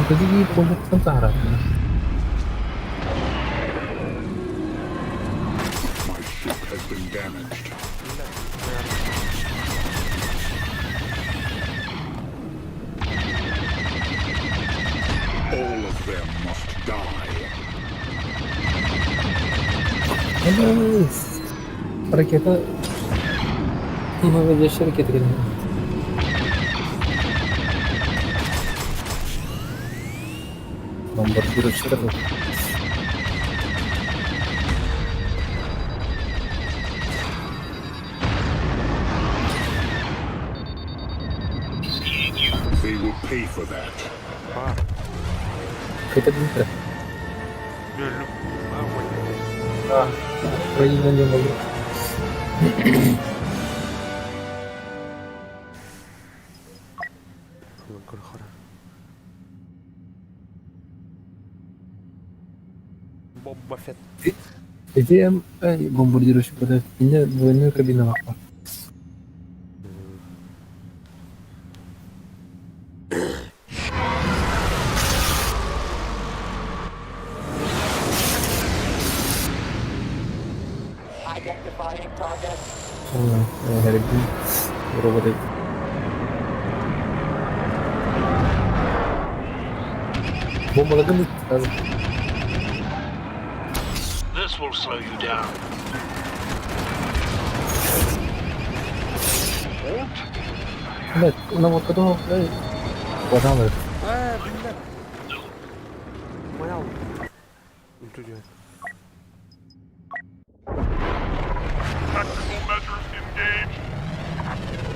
Что-то поле там тахара. My ship has been damaged. All of them must die. Ракета. Наводящая ракета. Бомбардировщик. They will pay for that. Бар. Это Дмитрий. Лю- А, вот. Да. Вроде не могу. Хара. Боба Фетт. Где бомбардирующий продает? Меня двойную кабину лапа. Identifying target. Роботы. Бомба лаганы сразу. This will slow you down. Блядь, на вот которого, блядь, хватало. Э, блядь. Понял. Тут Tactical measures engaged.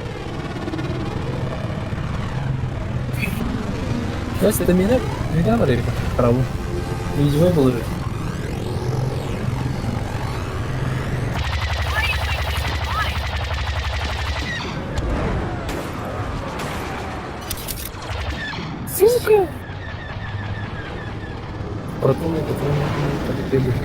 Знаете, это меня, меня надо праву. Видимо, положить. Why do you think we can fly? Сука! Протоны, патроны, так и требуют.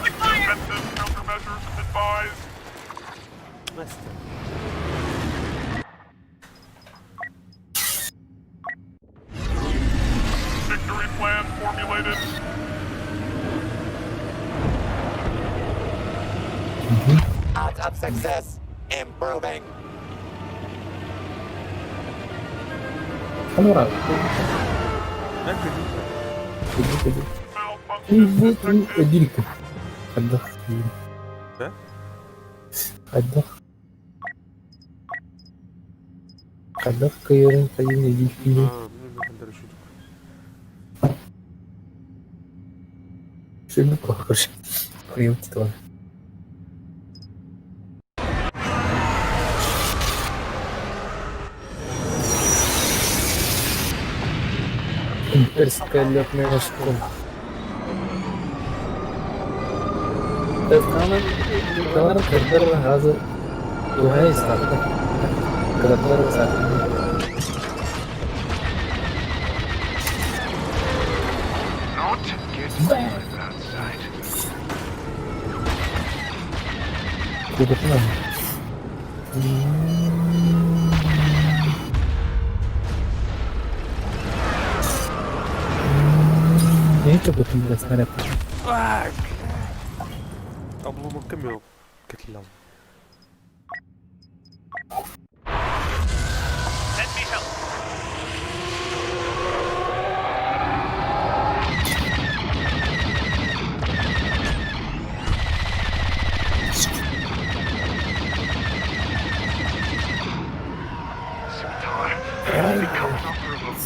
Quick fire! Defensive countermeasures advised. Настя. Victory plan formulated. Odds of success improving. Камера. Дай придумай. Иди, иди. Malfunction Вот detected. дилька. Отдох. Да? Отдох. Хайдах кыайарын хайын өйдүүр Аа, мин хандар үшүдүк. Шүрдүк короче. Прием титул. Имперская летная школа. Канал кырдыр газы Дуһай саатта. Кырдыр саатта. Not get my bad side. Кудатына. Не чопотун бля снаряд. Обломок кемел кетлям. Let me help. Scimitar has become inoperable.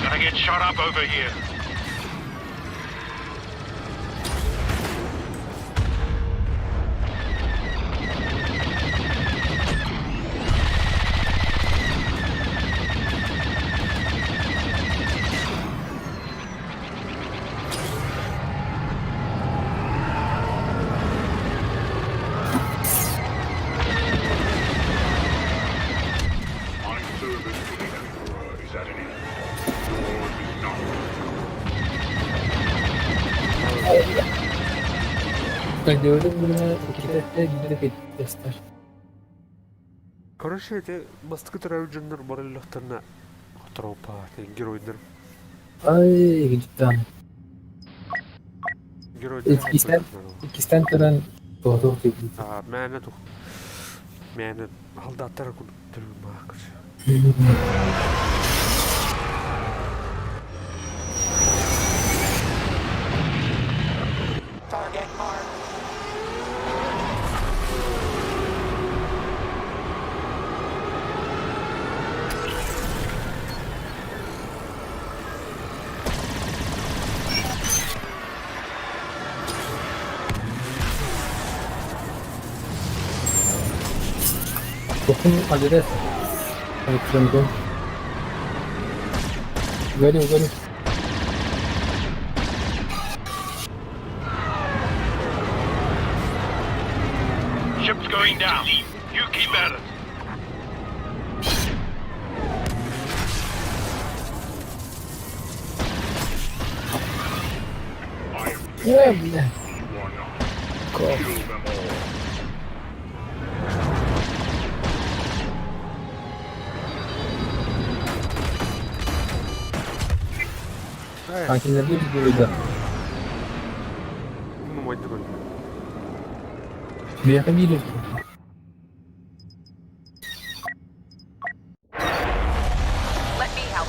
Gonna get shot up over here. My service to the Emperor is at an end. Yours is not. Gördüm bunu iki de göster. Короче, эти бастыкы төрөбүт дьоннор барыллахтарына хоторопа геройдар. Ay cidden. Геройдар. Иккистен иккистен туран тоғыз деп. Аа, мээнэ тух. Мээнэ халдааттар түрмаак. Target marked. Dokun adres. Elektronik. Горю, горю. Ship's going down. You keep at it. I am finished. Yeah, бля. You are not. Ков. Kill them all. Kankiler bir burada. Bir bilir. Let me help.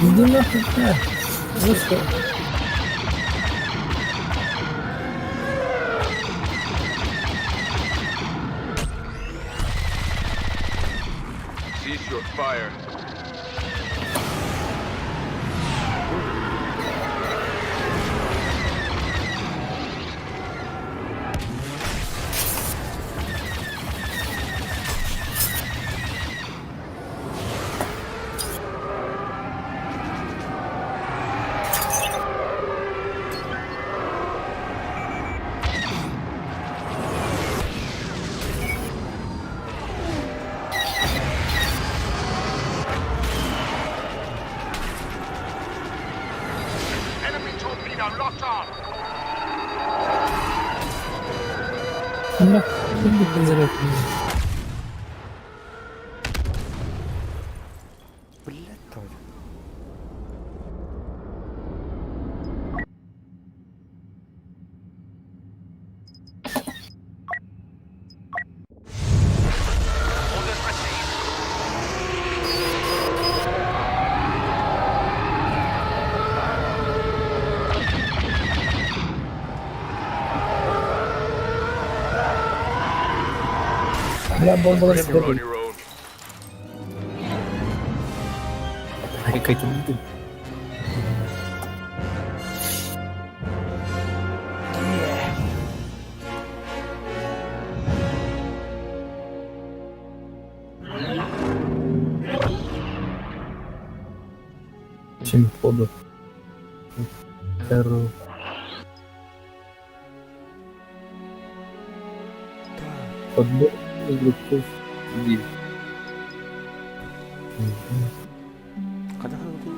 Иди нахуй, бля. Вышел. Cease your fire. Enemy torpedo locked on. Нахуй, блин, Блять, тварь. Бля, бомбалар You're on ситэ. your own. Кайтылдым. Чем ходу. Эру. Подбор игроков и Хайдах гынабытый?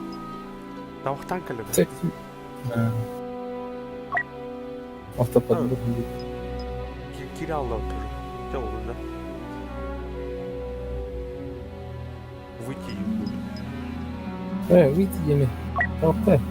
Табахтаан кэллэ. Секси. Автоподбор. Кире алла тоже. Дьэ ол да. Выйти будет. Выйти деме. Алта.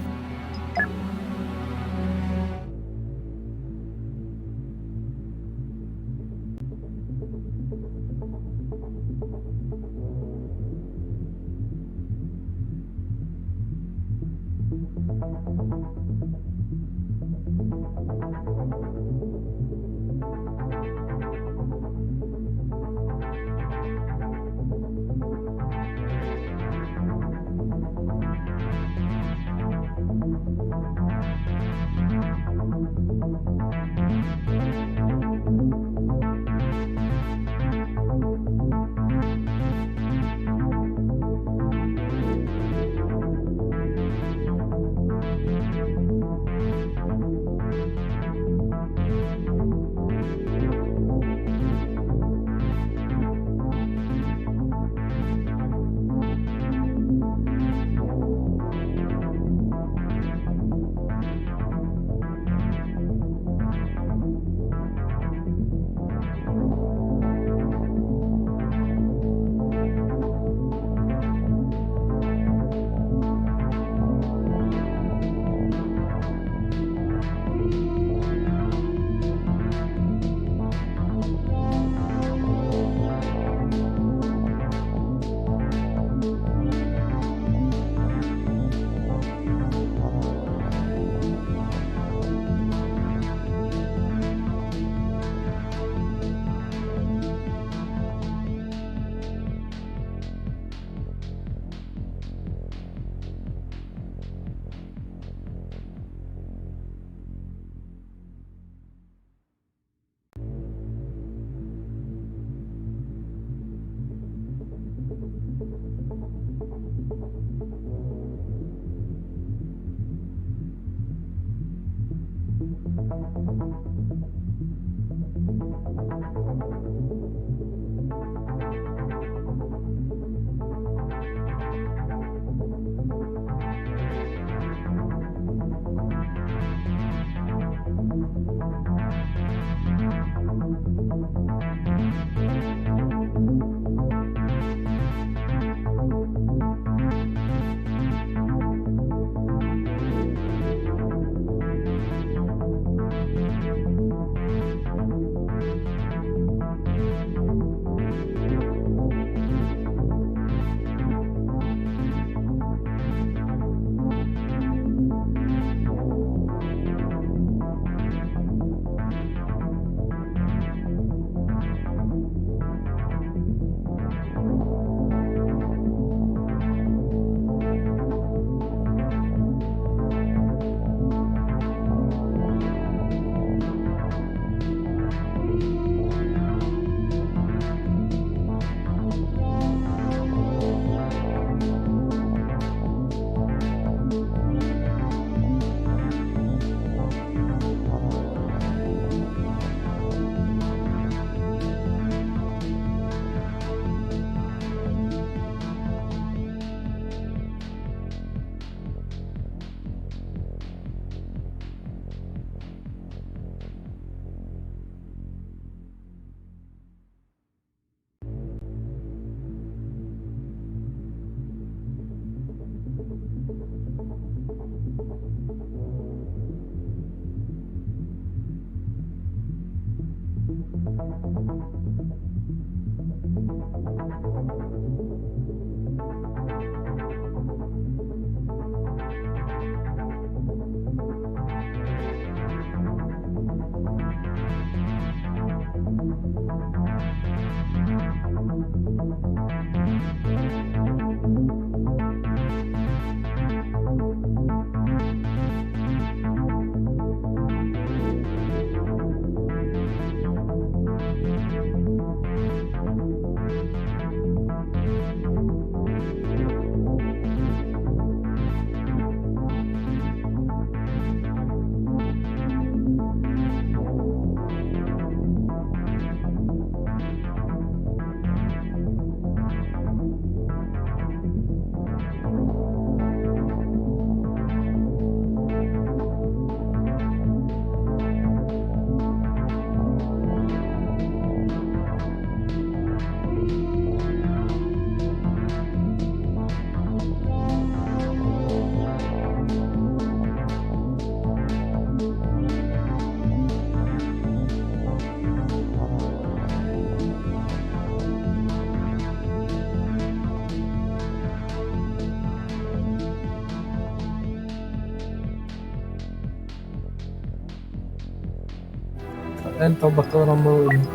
Эн талбакка бараммын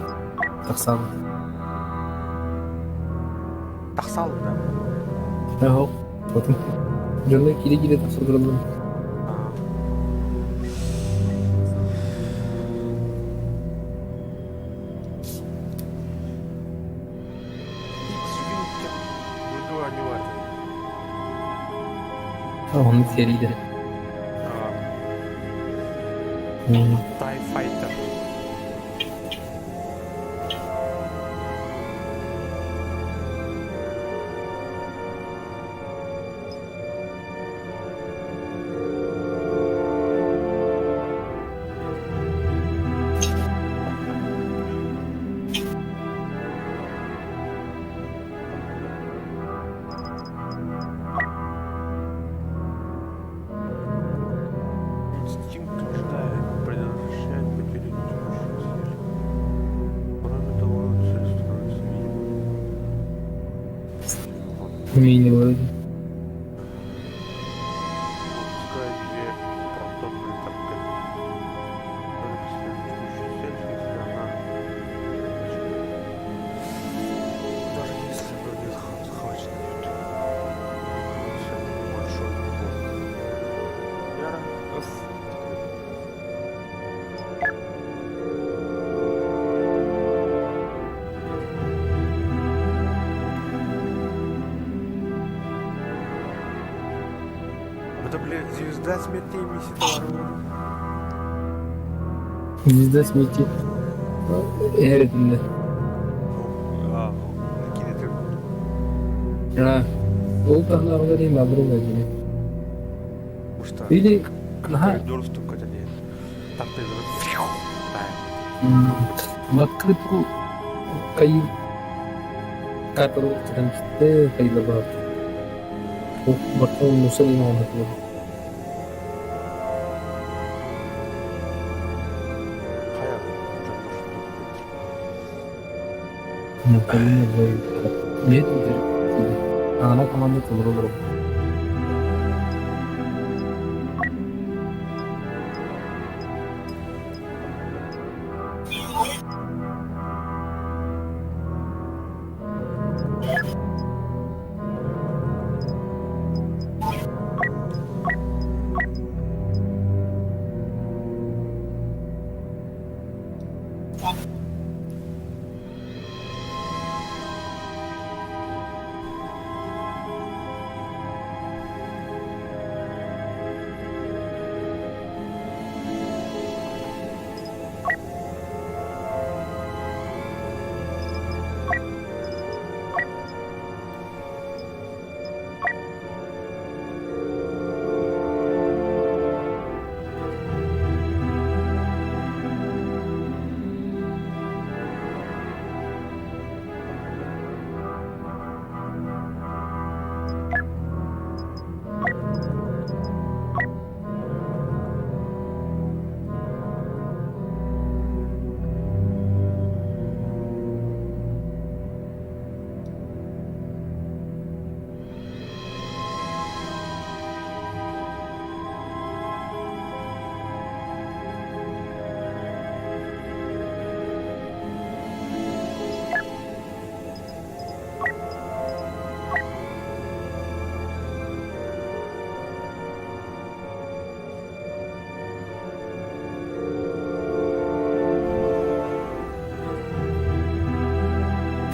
тахсаабыт. Тахсаалын да? Оһох. Потом дьоно киирэ-киирэ тахса тураллар. X-Wing буду анньыбатый. Оннук сэриидэ. TIE Fighter. Инстинкт джедая предотвращает потерю текущей цели. Кроме того, цель становится видимой. Умение вроде. Выпускает две протонные торпеды. Которые преследуют текущую цель, если она даже если она не захвачена, большой упор. Яра Ф. Это, блядь, звезда смерти миссия. Звезда смерти. Эритинде. Кинетин. А, ол таһынааҕылар иһин бааллар дии. Может, Или наһаа коридор стукать, а нет. Торпеда. В открытку кай карталы кытан кайла Бартон мусор иҥоһунна. Хайа, дьоннор. Нет, ана команда толору олорор.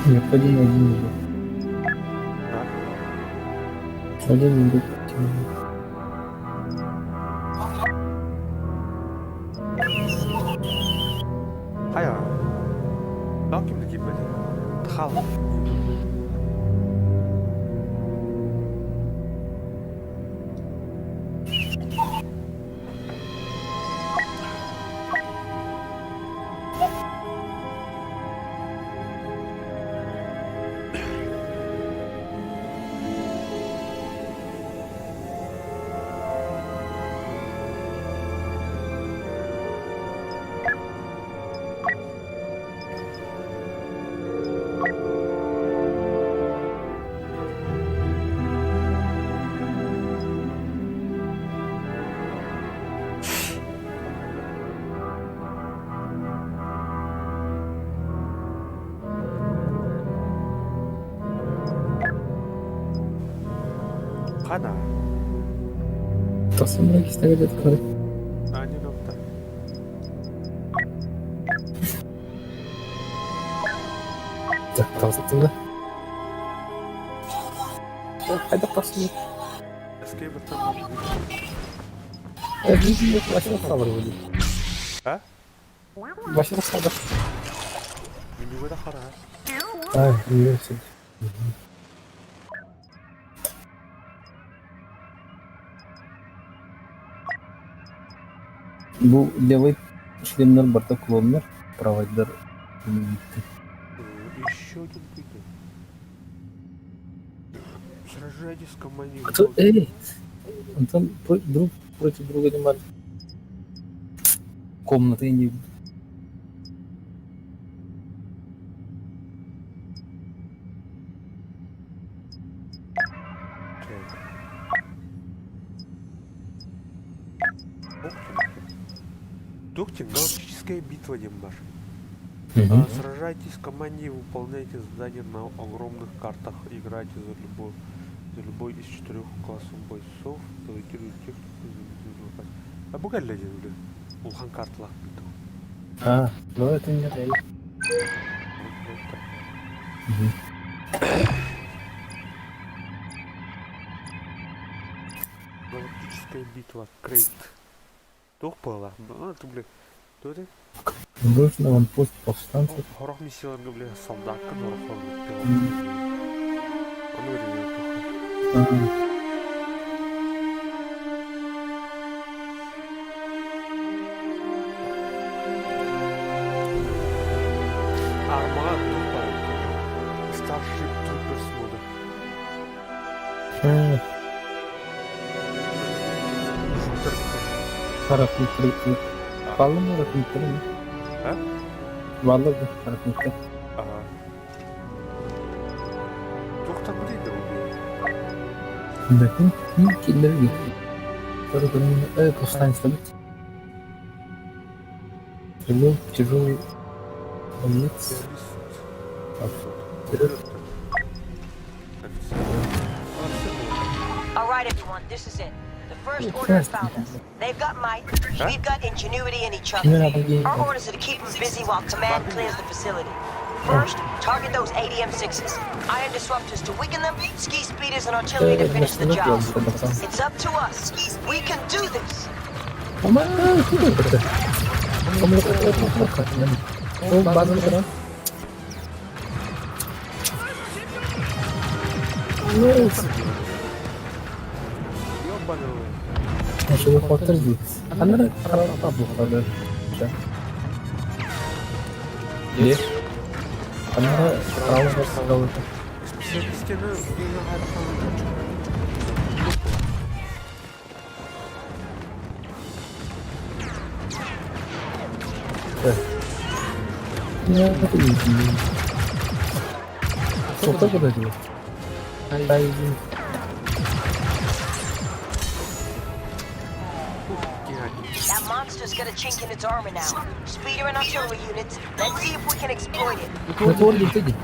Необходимо один игрок. Один игрок. Хайа. Тоох ким да киирбэтий? Хаалла. Хана. Тахсан баран кистээгэ дьэ Аня доктор. Тахсыттым да. Хайдах тахсыбыт? Escape-тан может быть. Вообще хаалар буолуо. А? Вообще хаалар. Менюга да хара. Ай, университет. Бу левый членнэр барыта клоннар, правайдар бүттэ. Еще один выйдет. Сражайтесь в команде. Кто? Эй! Онтон друг против друга не бар. Комнаты не. Так. Доктин, галактическая битва диэн баар. Сражайтесь в команде и выполняйте задания на огромных картах. Играйте за любой из четырех классов бойцов. Пилотируйте технику. А бу кэллэ диэн били. Улахан карталаах битва. А, ну это не реально. Вот так. Мгм. Галактическая битва. Крейт. Туох буолла? Ну, это, бля. Кто это? Нужно аванпост повстанцев. Сорох миссияларга, бля, солдакка, сорох пилот. Он говорит, Ага. Армада тупая. Starship Troopers мода. А, Шутер. Харахмиттер. Бааллар ма харахмиттер? А? Бааллар да харахмиттер. Ага. Доктор блин, убил. Да, ким киллерге. Повстанец бит. Стрелок, тяжелый боец. Террорист. Так. Офицер. А, всё было. All right, everyone, this is it. The First Order has found us. They've got might, we've got ingenuity and each other. Our orders are to keep them busy while Command clears the facility. First, target those ADM-6s. Ion disruptors to weaken them, ski speeders and artillery to finish the job. It's up to us. We can do this. Ama это? Ол базаны кыра. Ну, Ёбаный. Машина подтвердит. Она работала. Есть. Она право Специалисты не Ну, это не Что куда делать? Ай, That monster's got a chink in its armor now. Speeder and artillery units. Let's see if we can exploit it. Ну, это иди.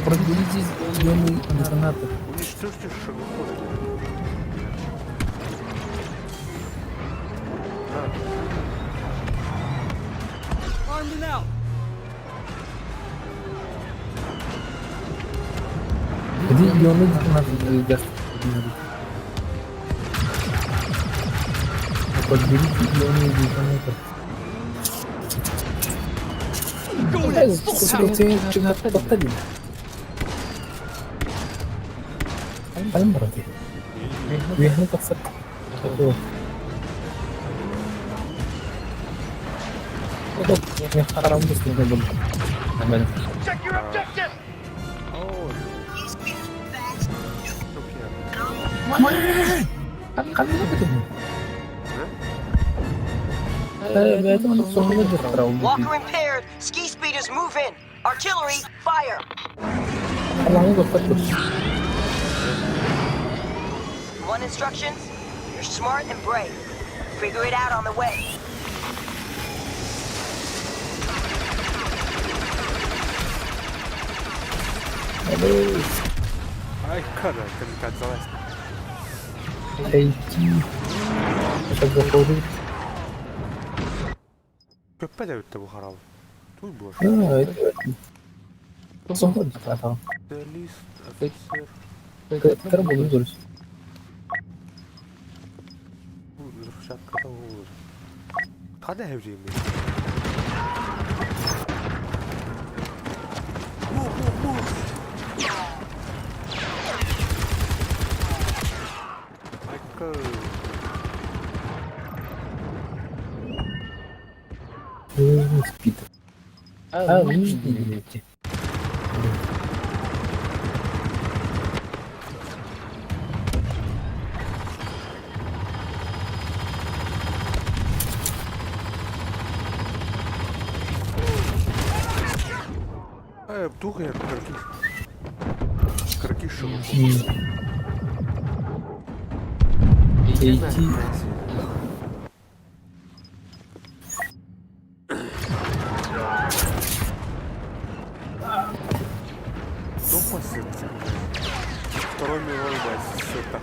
Проберитесь ионный детонатор. Уничтожьте шагоходки. Да. Armed and out. Где ионный детонатор даст? Подберите ионный детонатор. Going in full power. Хайм барат. Үөһэ тахсар. Харам быстро был. Check your objective! О, окей. Ханна битин. Walker impaired. Ski speeders move in. Artillery, fire. Allah'ını göster. Want instructions? You're smart and brave. Figure it out on the way. Ай, када, камикадзе залазь. Эйти. Шагоходы. Көппөт эбит бу харал. Туй буор. А, это... Лист, офицер. Кара буолур. Взрывчатка olur. Hadi evciyim. Michael. Спит. А, нижний эти. Тух я Кракиш. Эйти. Второй мировой, блядь, все так.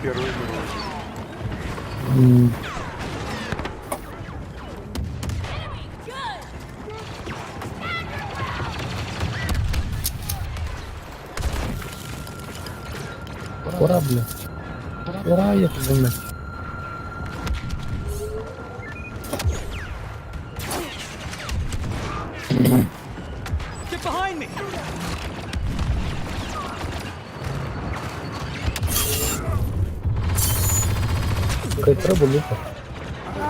Первый мировой. Пора, бля. Пора ехать за мной. Get behind me! Какая траба, люка.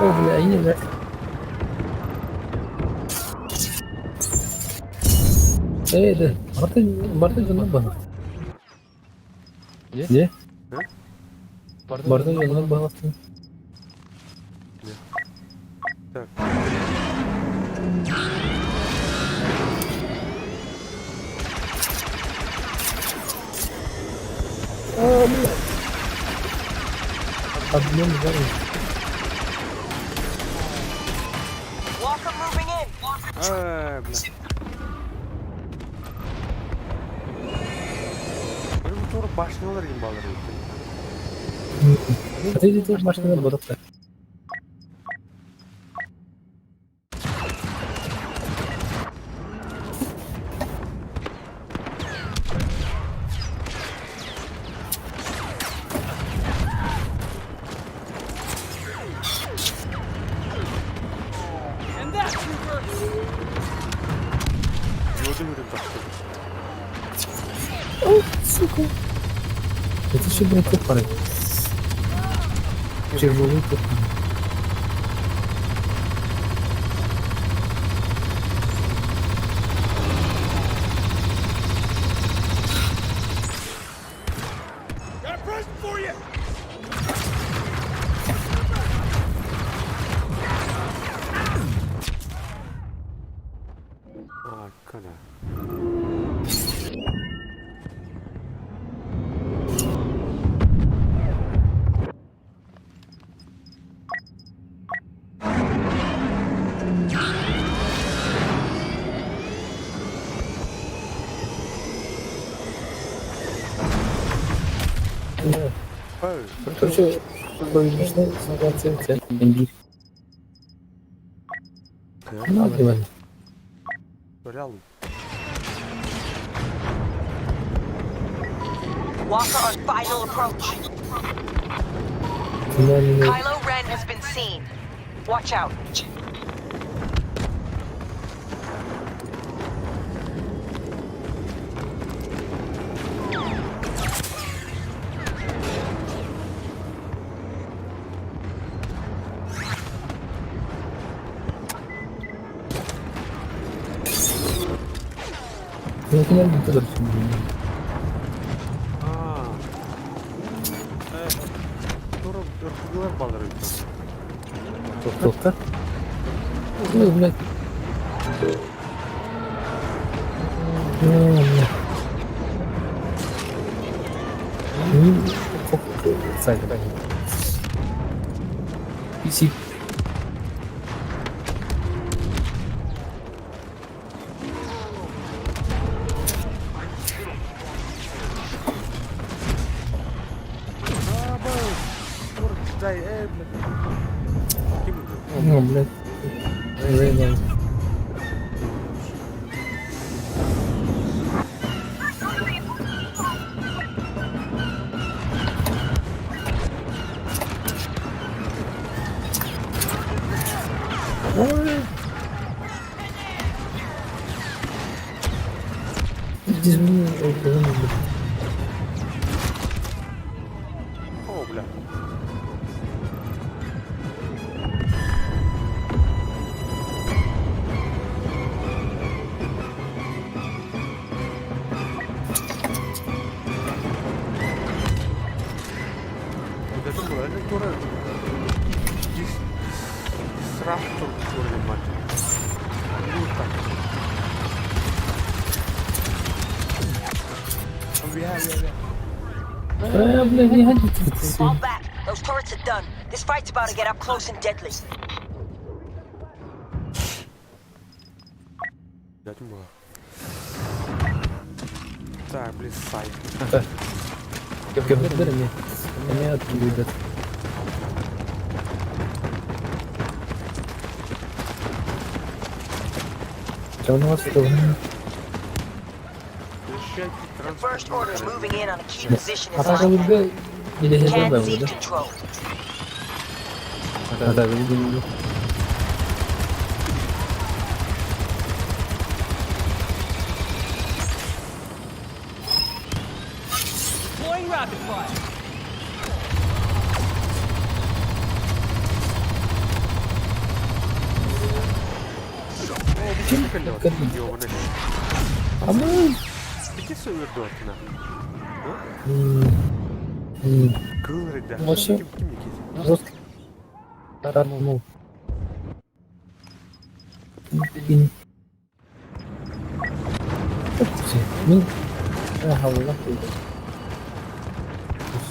О, бля, я не знаю. Эй, да, Мартын, Мартын жонун бар. Не? Мартын жонун багластын. Так. А, бля. Обмен зараз. Walker moving in. Бля. Benim doğru başlıyorlar gibi bağlar. Ты ты машина бодокта. And that, trooper! Gördüm ürün taktı. О, сука. Это еще, блядь, топоры. Тяжелый топор. Got a present for you! Aa, kana. Да. Эй, Короче, проигрышная ситуация. Имбирь. Ну, отбивали. Реал. Walker on final approach. Финальный. Kylo Ren has been seen. Watch out. Ну, финальный тоже. Aa. Evet. Doğru, ırkılar bağlar. Тоқта. Ой, блядь. А, бля. Ну, Сайт. PC. Дай, блядь. Ким это? Ну, блядь. Рейнольд. Ой. Здесь мне блядь. О, бля. Вот это было, это тура. Дисраптор тура мать. Ну так. Бля, бля, бля. А, блядь, не годится. Fall back. Those turrets are done. This fight's about to get up close and deadly. Дать было. Так, блин, сайт. Так. Компьютерами. Они любят. Что у нас тут? Защищайте The First Order is транспорт. moving in on a key position А in так line. вы или не Can't добавил, cede да? control. А, да, видел, видел. Deploying rapid fire. Ёбаный. А мы... Иди свою дотна. Кылры, да. Вообще- Ким ким Никита? Жестко. Ну. Блин. Ну, ага, ладно.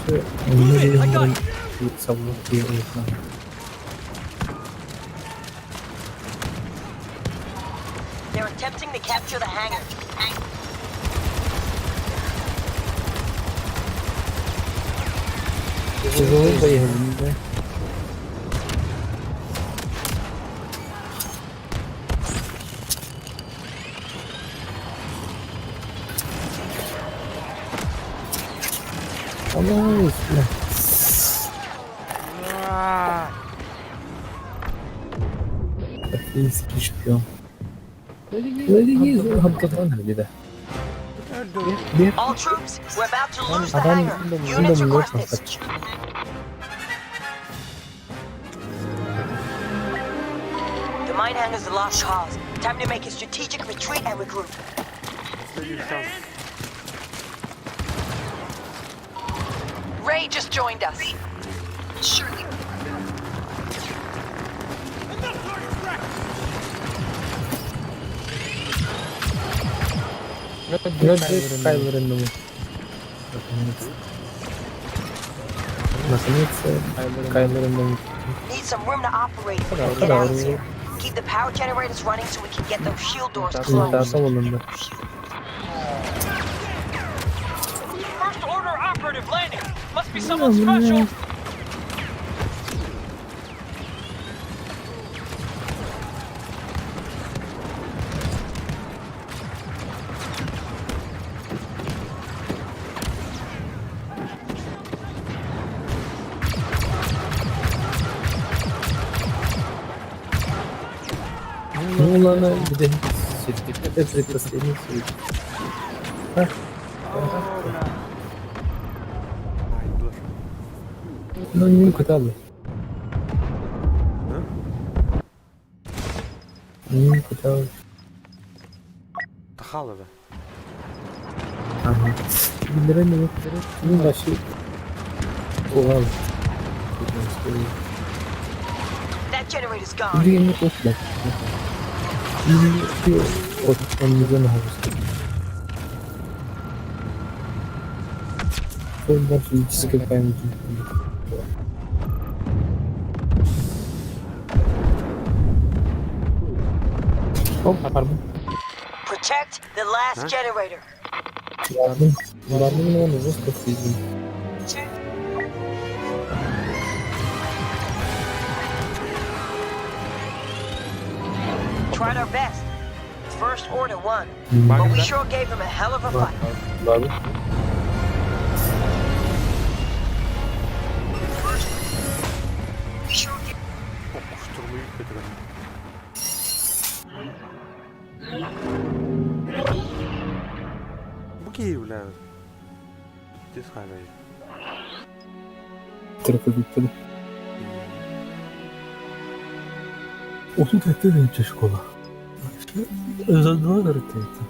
Все, Move it, I got you. They're attempting to capture the hangar. Тяжело поехали, да? Ой, бля. Российский шпион. Гамтатан где-то. All troops, we're about to lose the Адам hangar. Units requested. The mine hangar's a lost cause. Time to make a strategic retreat and regroup. Последний шанс. Rey just joined us. Surely. Enough target practice! Вроде Кайло Рен Наконец. Наконец-то Кайло Рен Need some room to operate if we're gonna get out of here. Keep the power generators running so we can get those shield doors closed. First Order operative landing. Must be someone special. Ну ладно, где это предпоследний случай. Ай, дур. Ну не куда бы. А? Не куда бы. Тахалова. Ага. Билерен ну вообще. Угал. That generator's gone. Блин, не плохо. Вот он не за ногу физической памяти. Оп, pardon. Protect the last generator. Ладно. Ладно, ну он жестко физик. tried our best. First Order won, but we sure gave them a hell of a fight. Бабы. Штурмовик это. Бу киһи бля. Тес хаалай. Тракадиттер. 37 школа. За два раритета.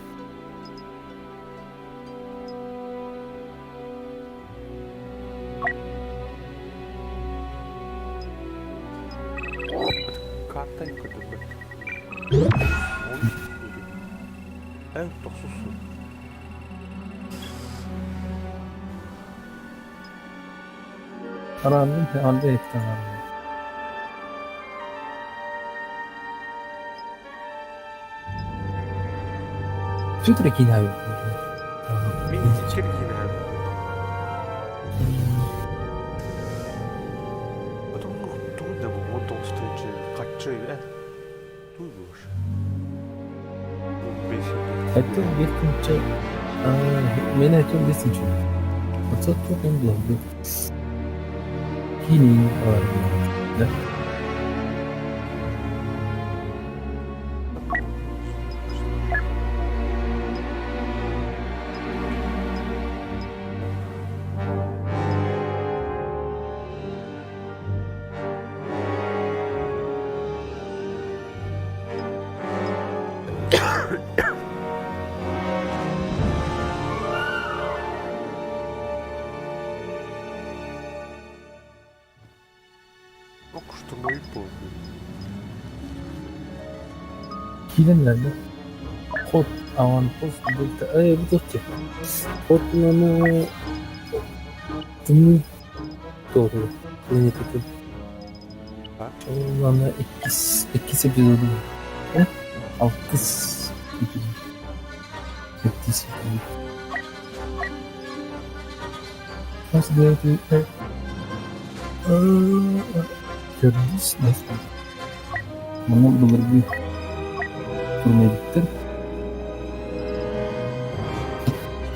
Карта көтөрбөт. Эн тохсусsun. Араанным алда эттен араанным. Все-таки кинави. Мин иккер кинави. Потом тугу да бу 19 каччы туй буш. Это бестинче. Мен айтым бестинче. Оцо тугун булабы. Кини алар. Да? Штурмовик был. Киленлерде ход аванпост дельта э бу туох Хотунаны тымныы туоху планетатын Оллана иккис иккис эпизоду э алтыс эпизод сэттис эпизод Хас девятый төрдүс Манна былыргы турнедиттер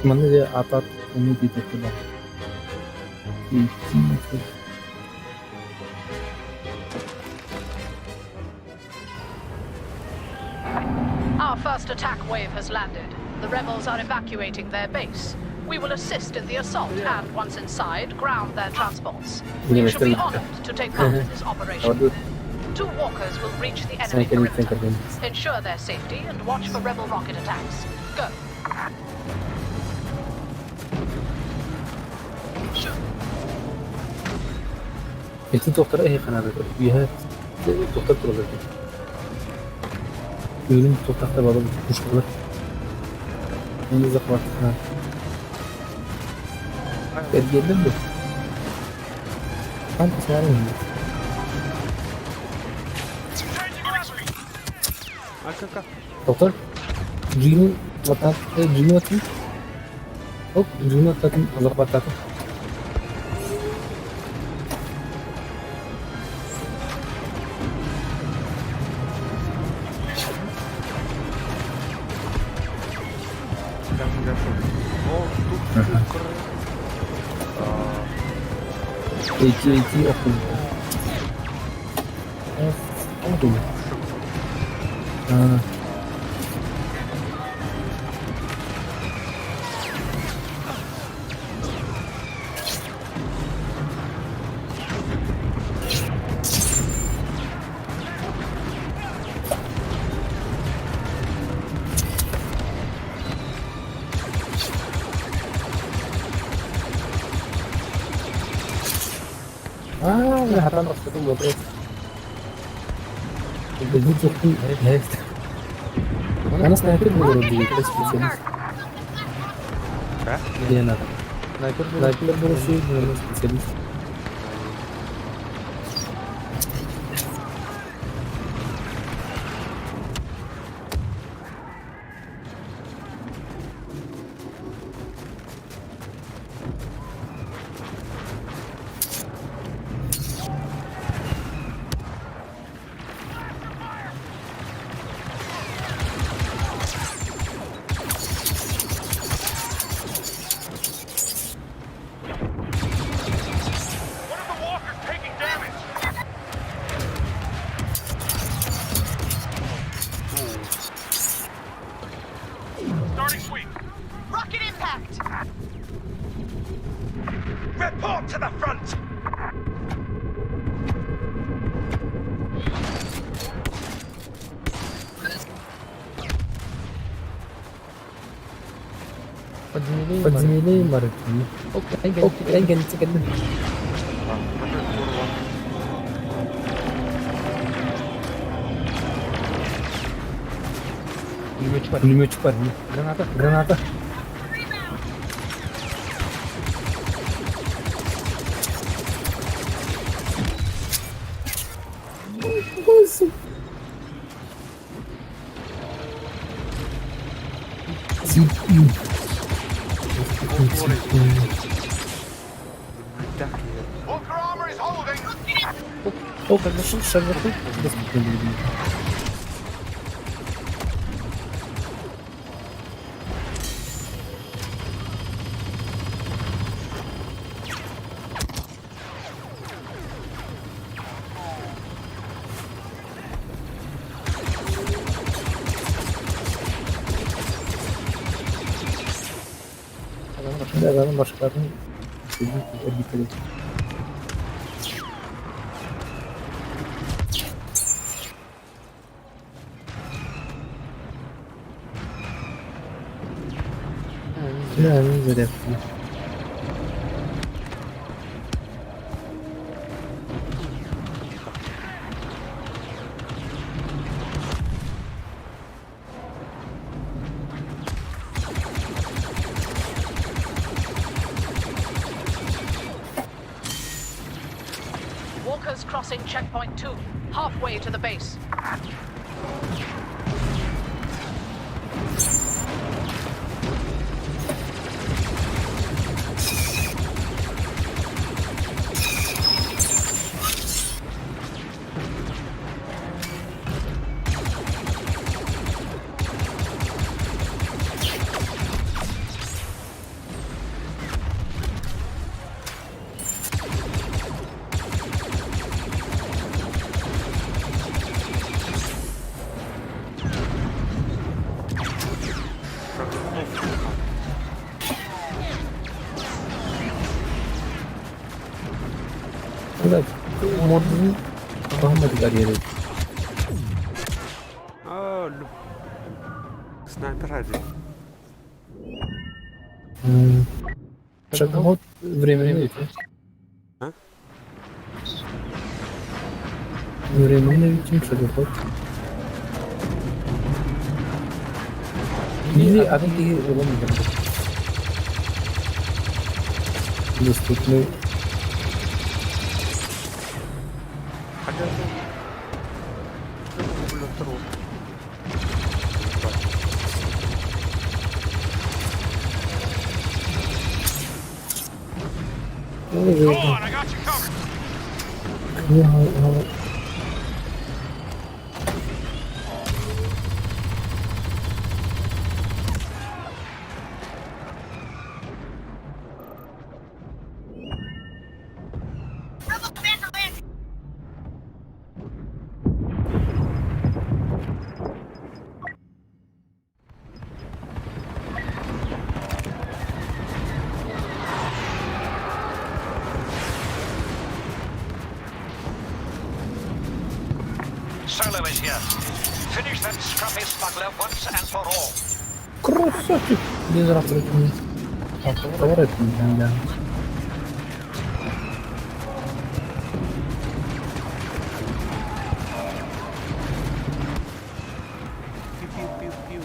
Манна дьэ атат эмиэ диэтэххэ баар Our first attack wave has landed. The rebels are evacuating their base. We will assist in the assault and, once inside, ground their transports. We shall be honored to take part in this operation. Two walkers will reach the enemy perimeter. Ensure their safety and watch for rebel rocket attacks. Go. Ити доктор эһиэхэ үөһэ доктор тураллар эбит. Үрүҥ туохтаахтар баалар пушкалар. Оны захваттаан. Эргиэллэр дуо? Хаан саарын иһиллэр. А-ка-ка. Доктор, Джину баттаан, Джину атын. Оп, Джину аттатын захваттаатым. Дальше, дальше. О, тут Эти эти охуй. А. Аа, хатан охтотун буолбат. Билбит суохпун Аны снайпер буолар диye специалист. Диэн ата. Снайпер буолар специалист. Report to the front! Подземелье барыт. Эн кэнниттэн. Манна курва. Пулеметчик бар. Граната. Граната. Ой, CPU. CPU. Так, я. Walker armor is holding! О, конечно, шагоход доступный будет. Да, да, башкаларын орбитада. Да, ну, зарядка. Walkers crossing checkpoint 2, halfway to the base. Шагоход. Да, модун Мохаммед карьеры. А, Снайпер один. Шагоход временный. А? Временный ведь шагоход. Или атын киһи ылан Доступный. Хотя второго. Go on, I got you covered! Solo is here. Finish that scruffy smuggler once and for all. Красавчик! Без разрыва. Поворот, да. Пиу-пиу-пиу.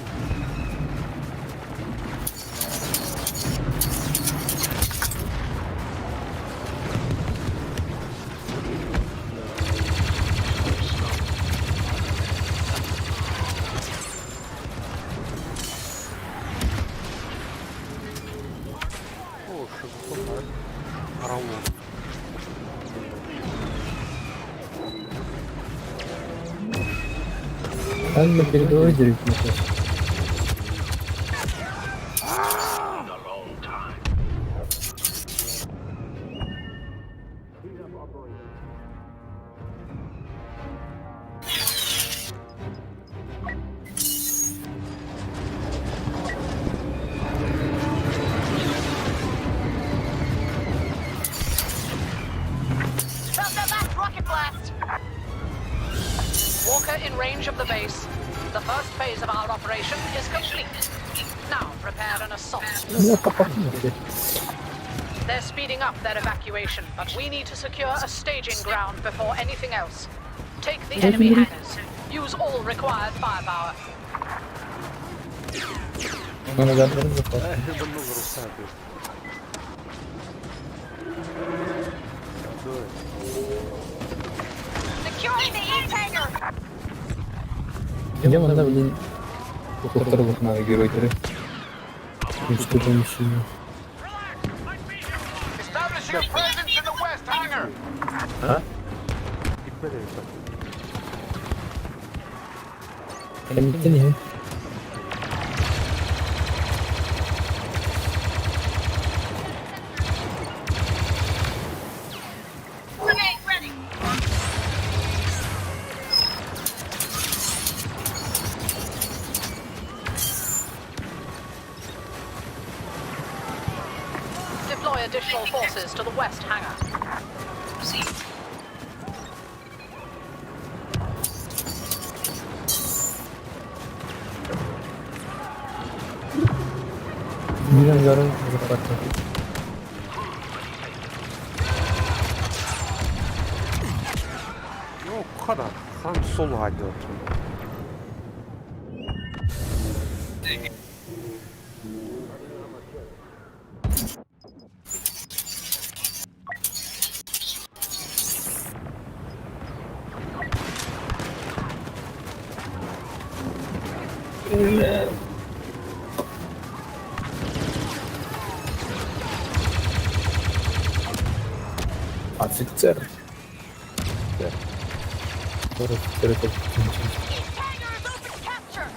О, шагоход. Раунд. Там на передовой деревья. in range of the base. The first phase of our operation is complete. Now prepare an assault. They're speeding up their evacuation, but we need to secure a staging ground before anything else. Take the enemy hangars. Use all required firepower. Securing the east hangar! Дьэ манна билин туттар геройдары Ручка помещение. Establishing a presence in the west hangar! А? Кэлэмиттэн иһин. Grenade ready! Deploy additional forces to the west hangar. Биир ангарын захватил. Ну, хада, Хан Соло идет. Офицер. Офицер это East hangar is open to capture!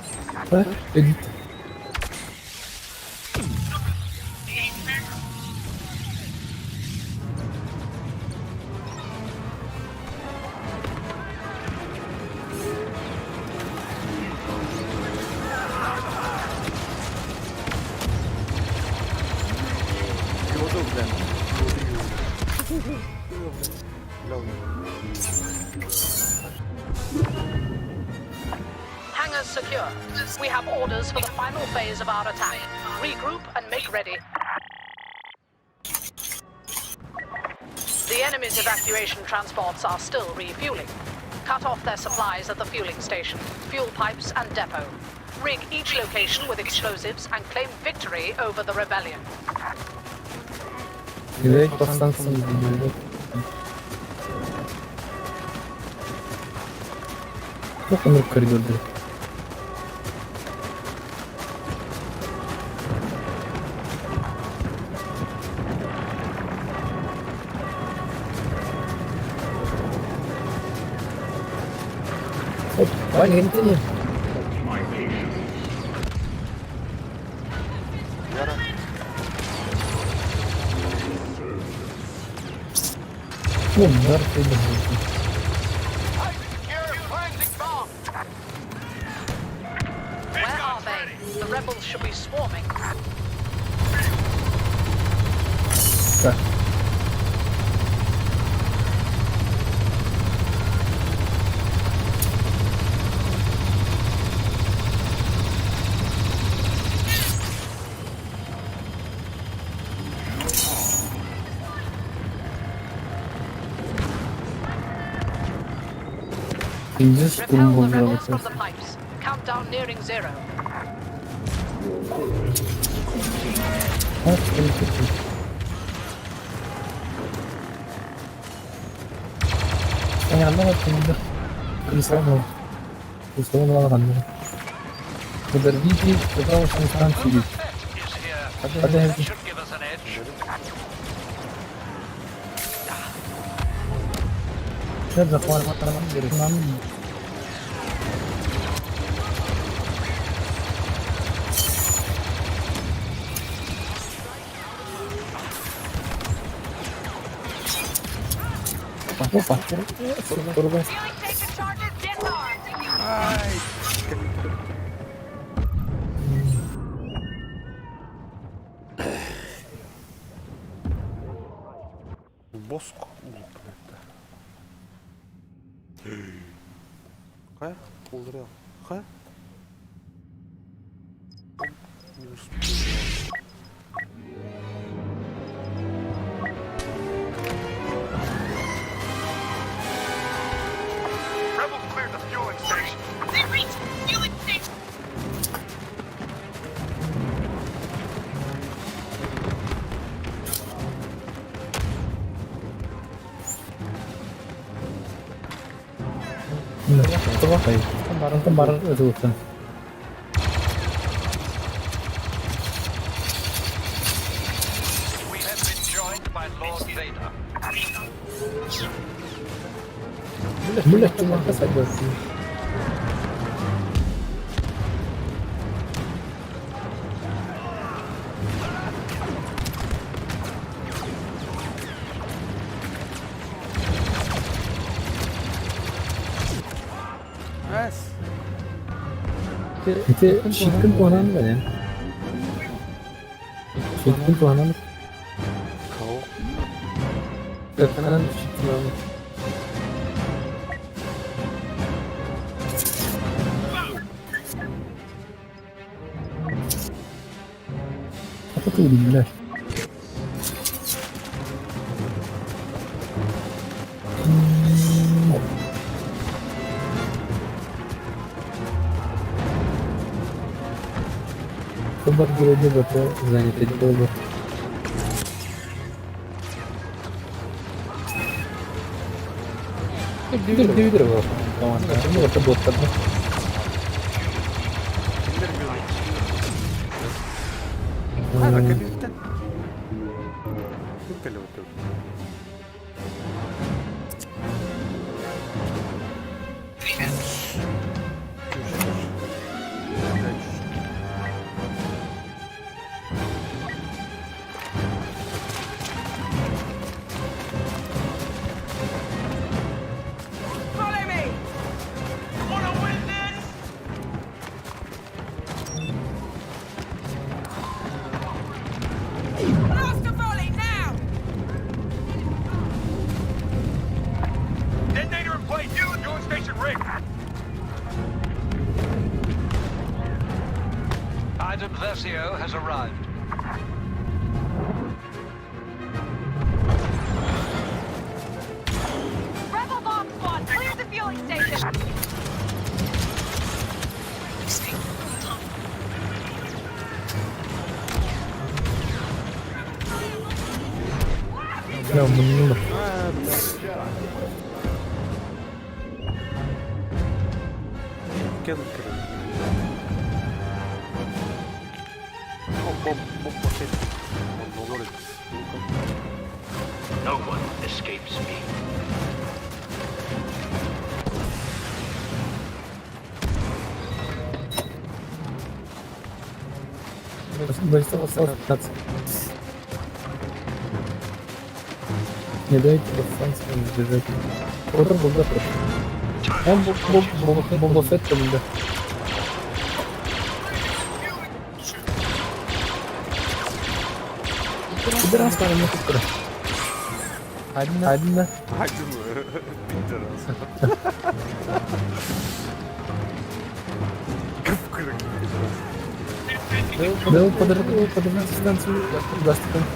А? Элита. Hangars secure. We have orders for the final phase of our attack. Regroup and make ready. The enemy's evacuation transports are still refueling. Cut off their supplies at the fueling station, fuel pipes, and depot. Rig each location with explosives and claim victory over the rebellion. Взять повстанцам землю. Как он в коридор дыр? Оп, Ваня, не My patience. Ну, Дарт Вейдер. Secure planting bomb! Where are they? The rebels should be swarming. Так. Иди Repel штурм the rebels from бомжа. the pipes. Countdown nearing zero. А, что это такое? Подорвите заправочную станцию. Is here. Подожди. Should give us an edge. Сейчас захват нам. Опа, опа. Fueling station charges disarmed! Боск. Какая? Уларыахха Не успела. Rebels cleared the fueling station. They reached the fueling station. Тоҕо барар ытылыттан. We have been joined by Lord Vader. Бля, чумака садился. Эс! Ити щиткин туһанан бэнэн. Щиткин туһанан Кого? Кырканан щиткин. А то ты блядь. Бомбардирование БП занят один доллар. Телевизор был. Ну, это бот одно. А, кэлбиттэн. Кэлбиттэн. Follow me! Wanna win this? Blaster volley now! Detonator in place. Fueling station rigged. Iden Versio has arrived. Rebel bomb squad, clear the fueling station. Да, муннулар. Кен кирэн. О, бом, бом, пакет. Он говорит, ну-ка. No one escapes me. Осталось 15. Не дайте повстанцам сбежать. Ура, Боба Фетт. Он Боба Фетт да. Пидорас, наверное, тут. Одна. Одна. Один, пидорас. Кып-кырык, пидорас. Да, подожди, подожди станцию. Даст. Давай,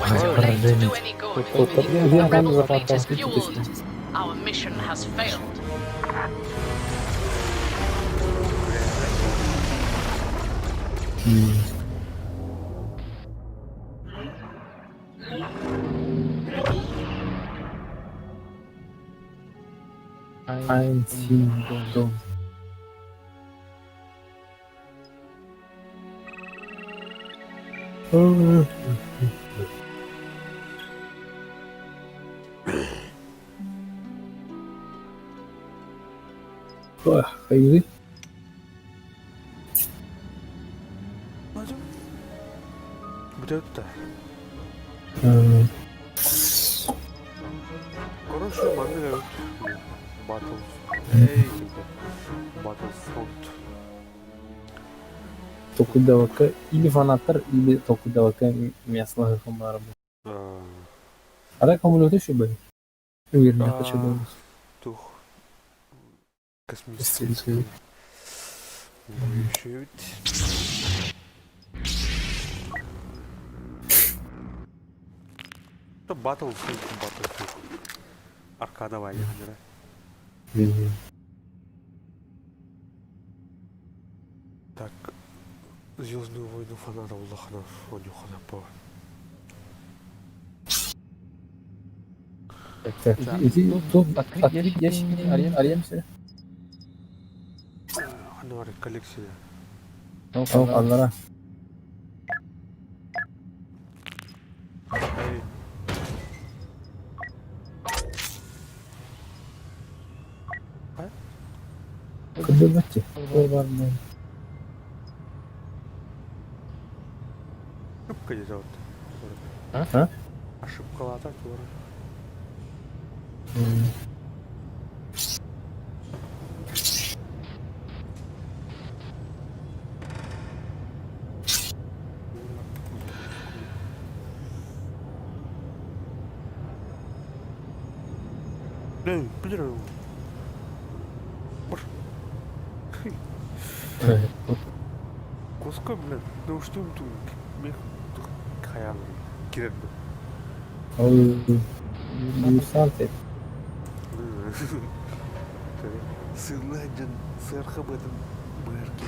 We're too late to do any good. The rebel fleet is fueled. Our mission has failed. Ein Ding Dong. Ох, появились. Бүтөттө. Короче, маннык эбит. Battle. Эй, типа. Battlefront. Толкуйдавака или фанаттар, или толкуйдавака мясо баар. А так самолеты еще были. Уверен, хочу был. Тух. Космический. Еще ведь. Это Battlefield, Battlefield. Аркадовая, да? Так, Звездную войну фаната улахана, онюхана по. Так, иди, тут открыть ящик, арьемся. Хануар коллекция. Аллара. Эй. Кырдырбатчы. Ошибка где-то вот. А? Ошибка лата, тура. Эй, блин. Куска, блин, ну что тут мех хаян кирен. Диверсанты. Сыладен сырхым этом бэрки.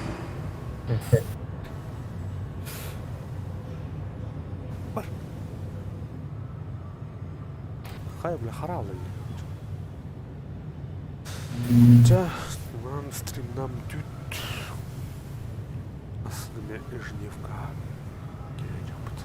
Бар. Хай, бля, харалы. Ча, нам стрим нам тут. Асныме ежедневка. Опыт.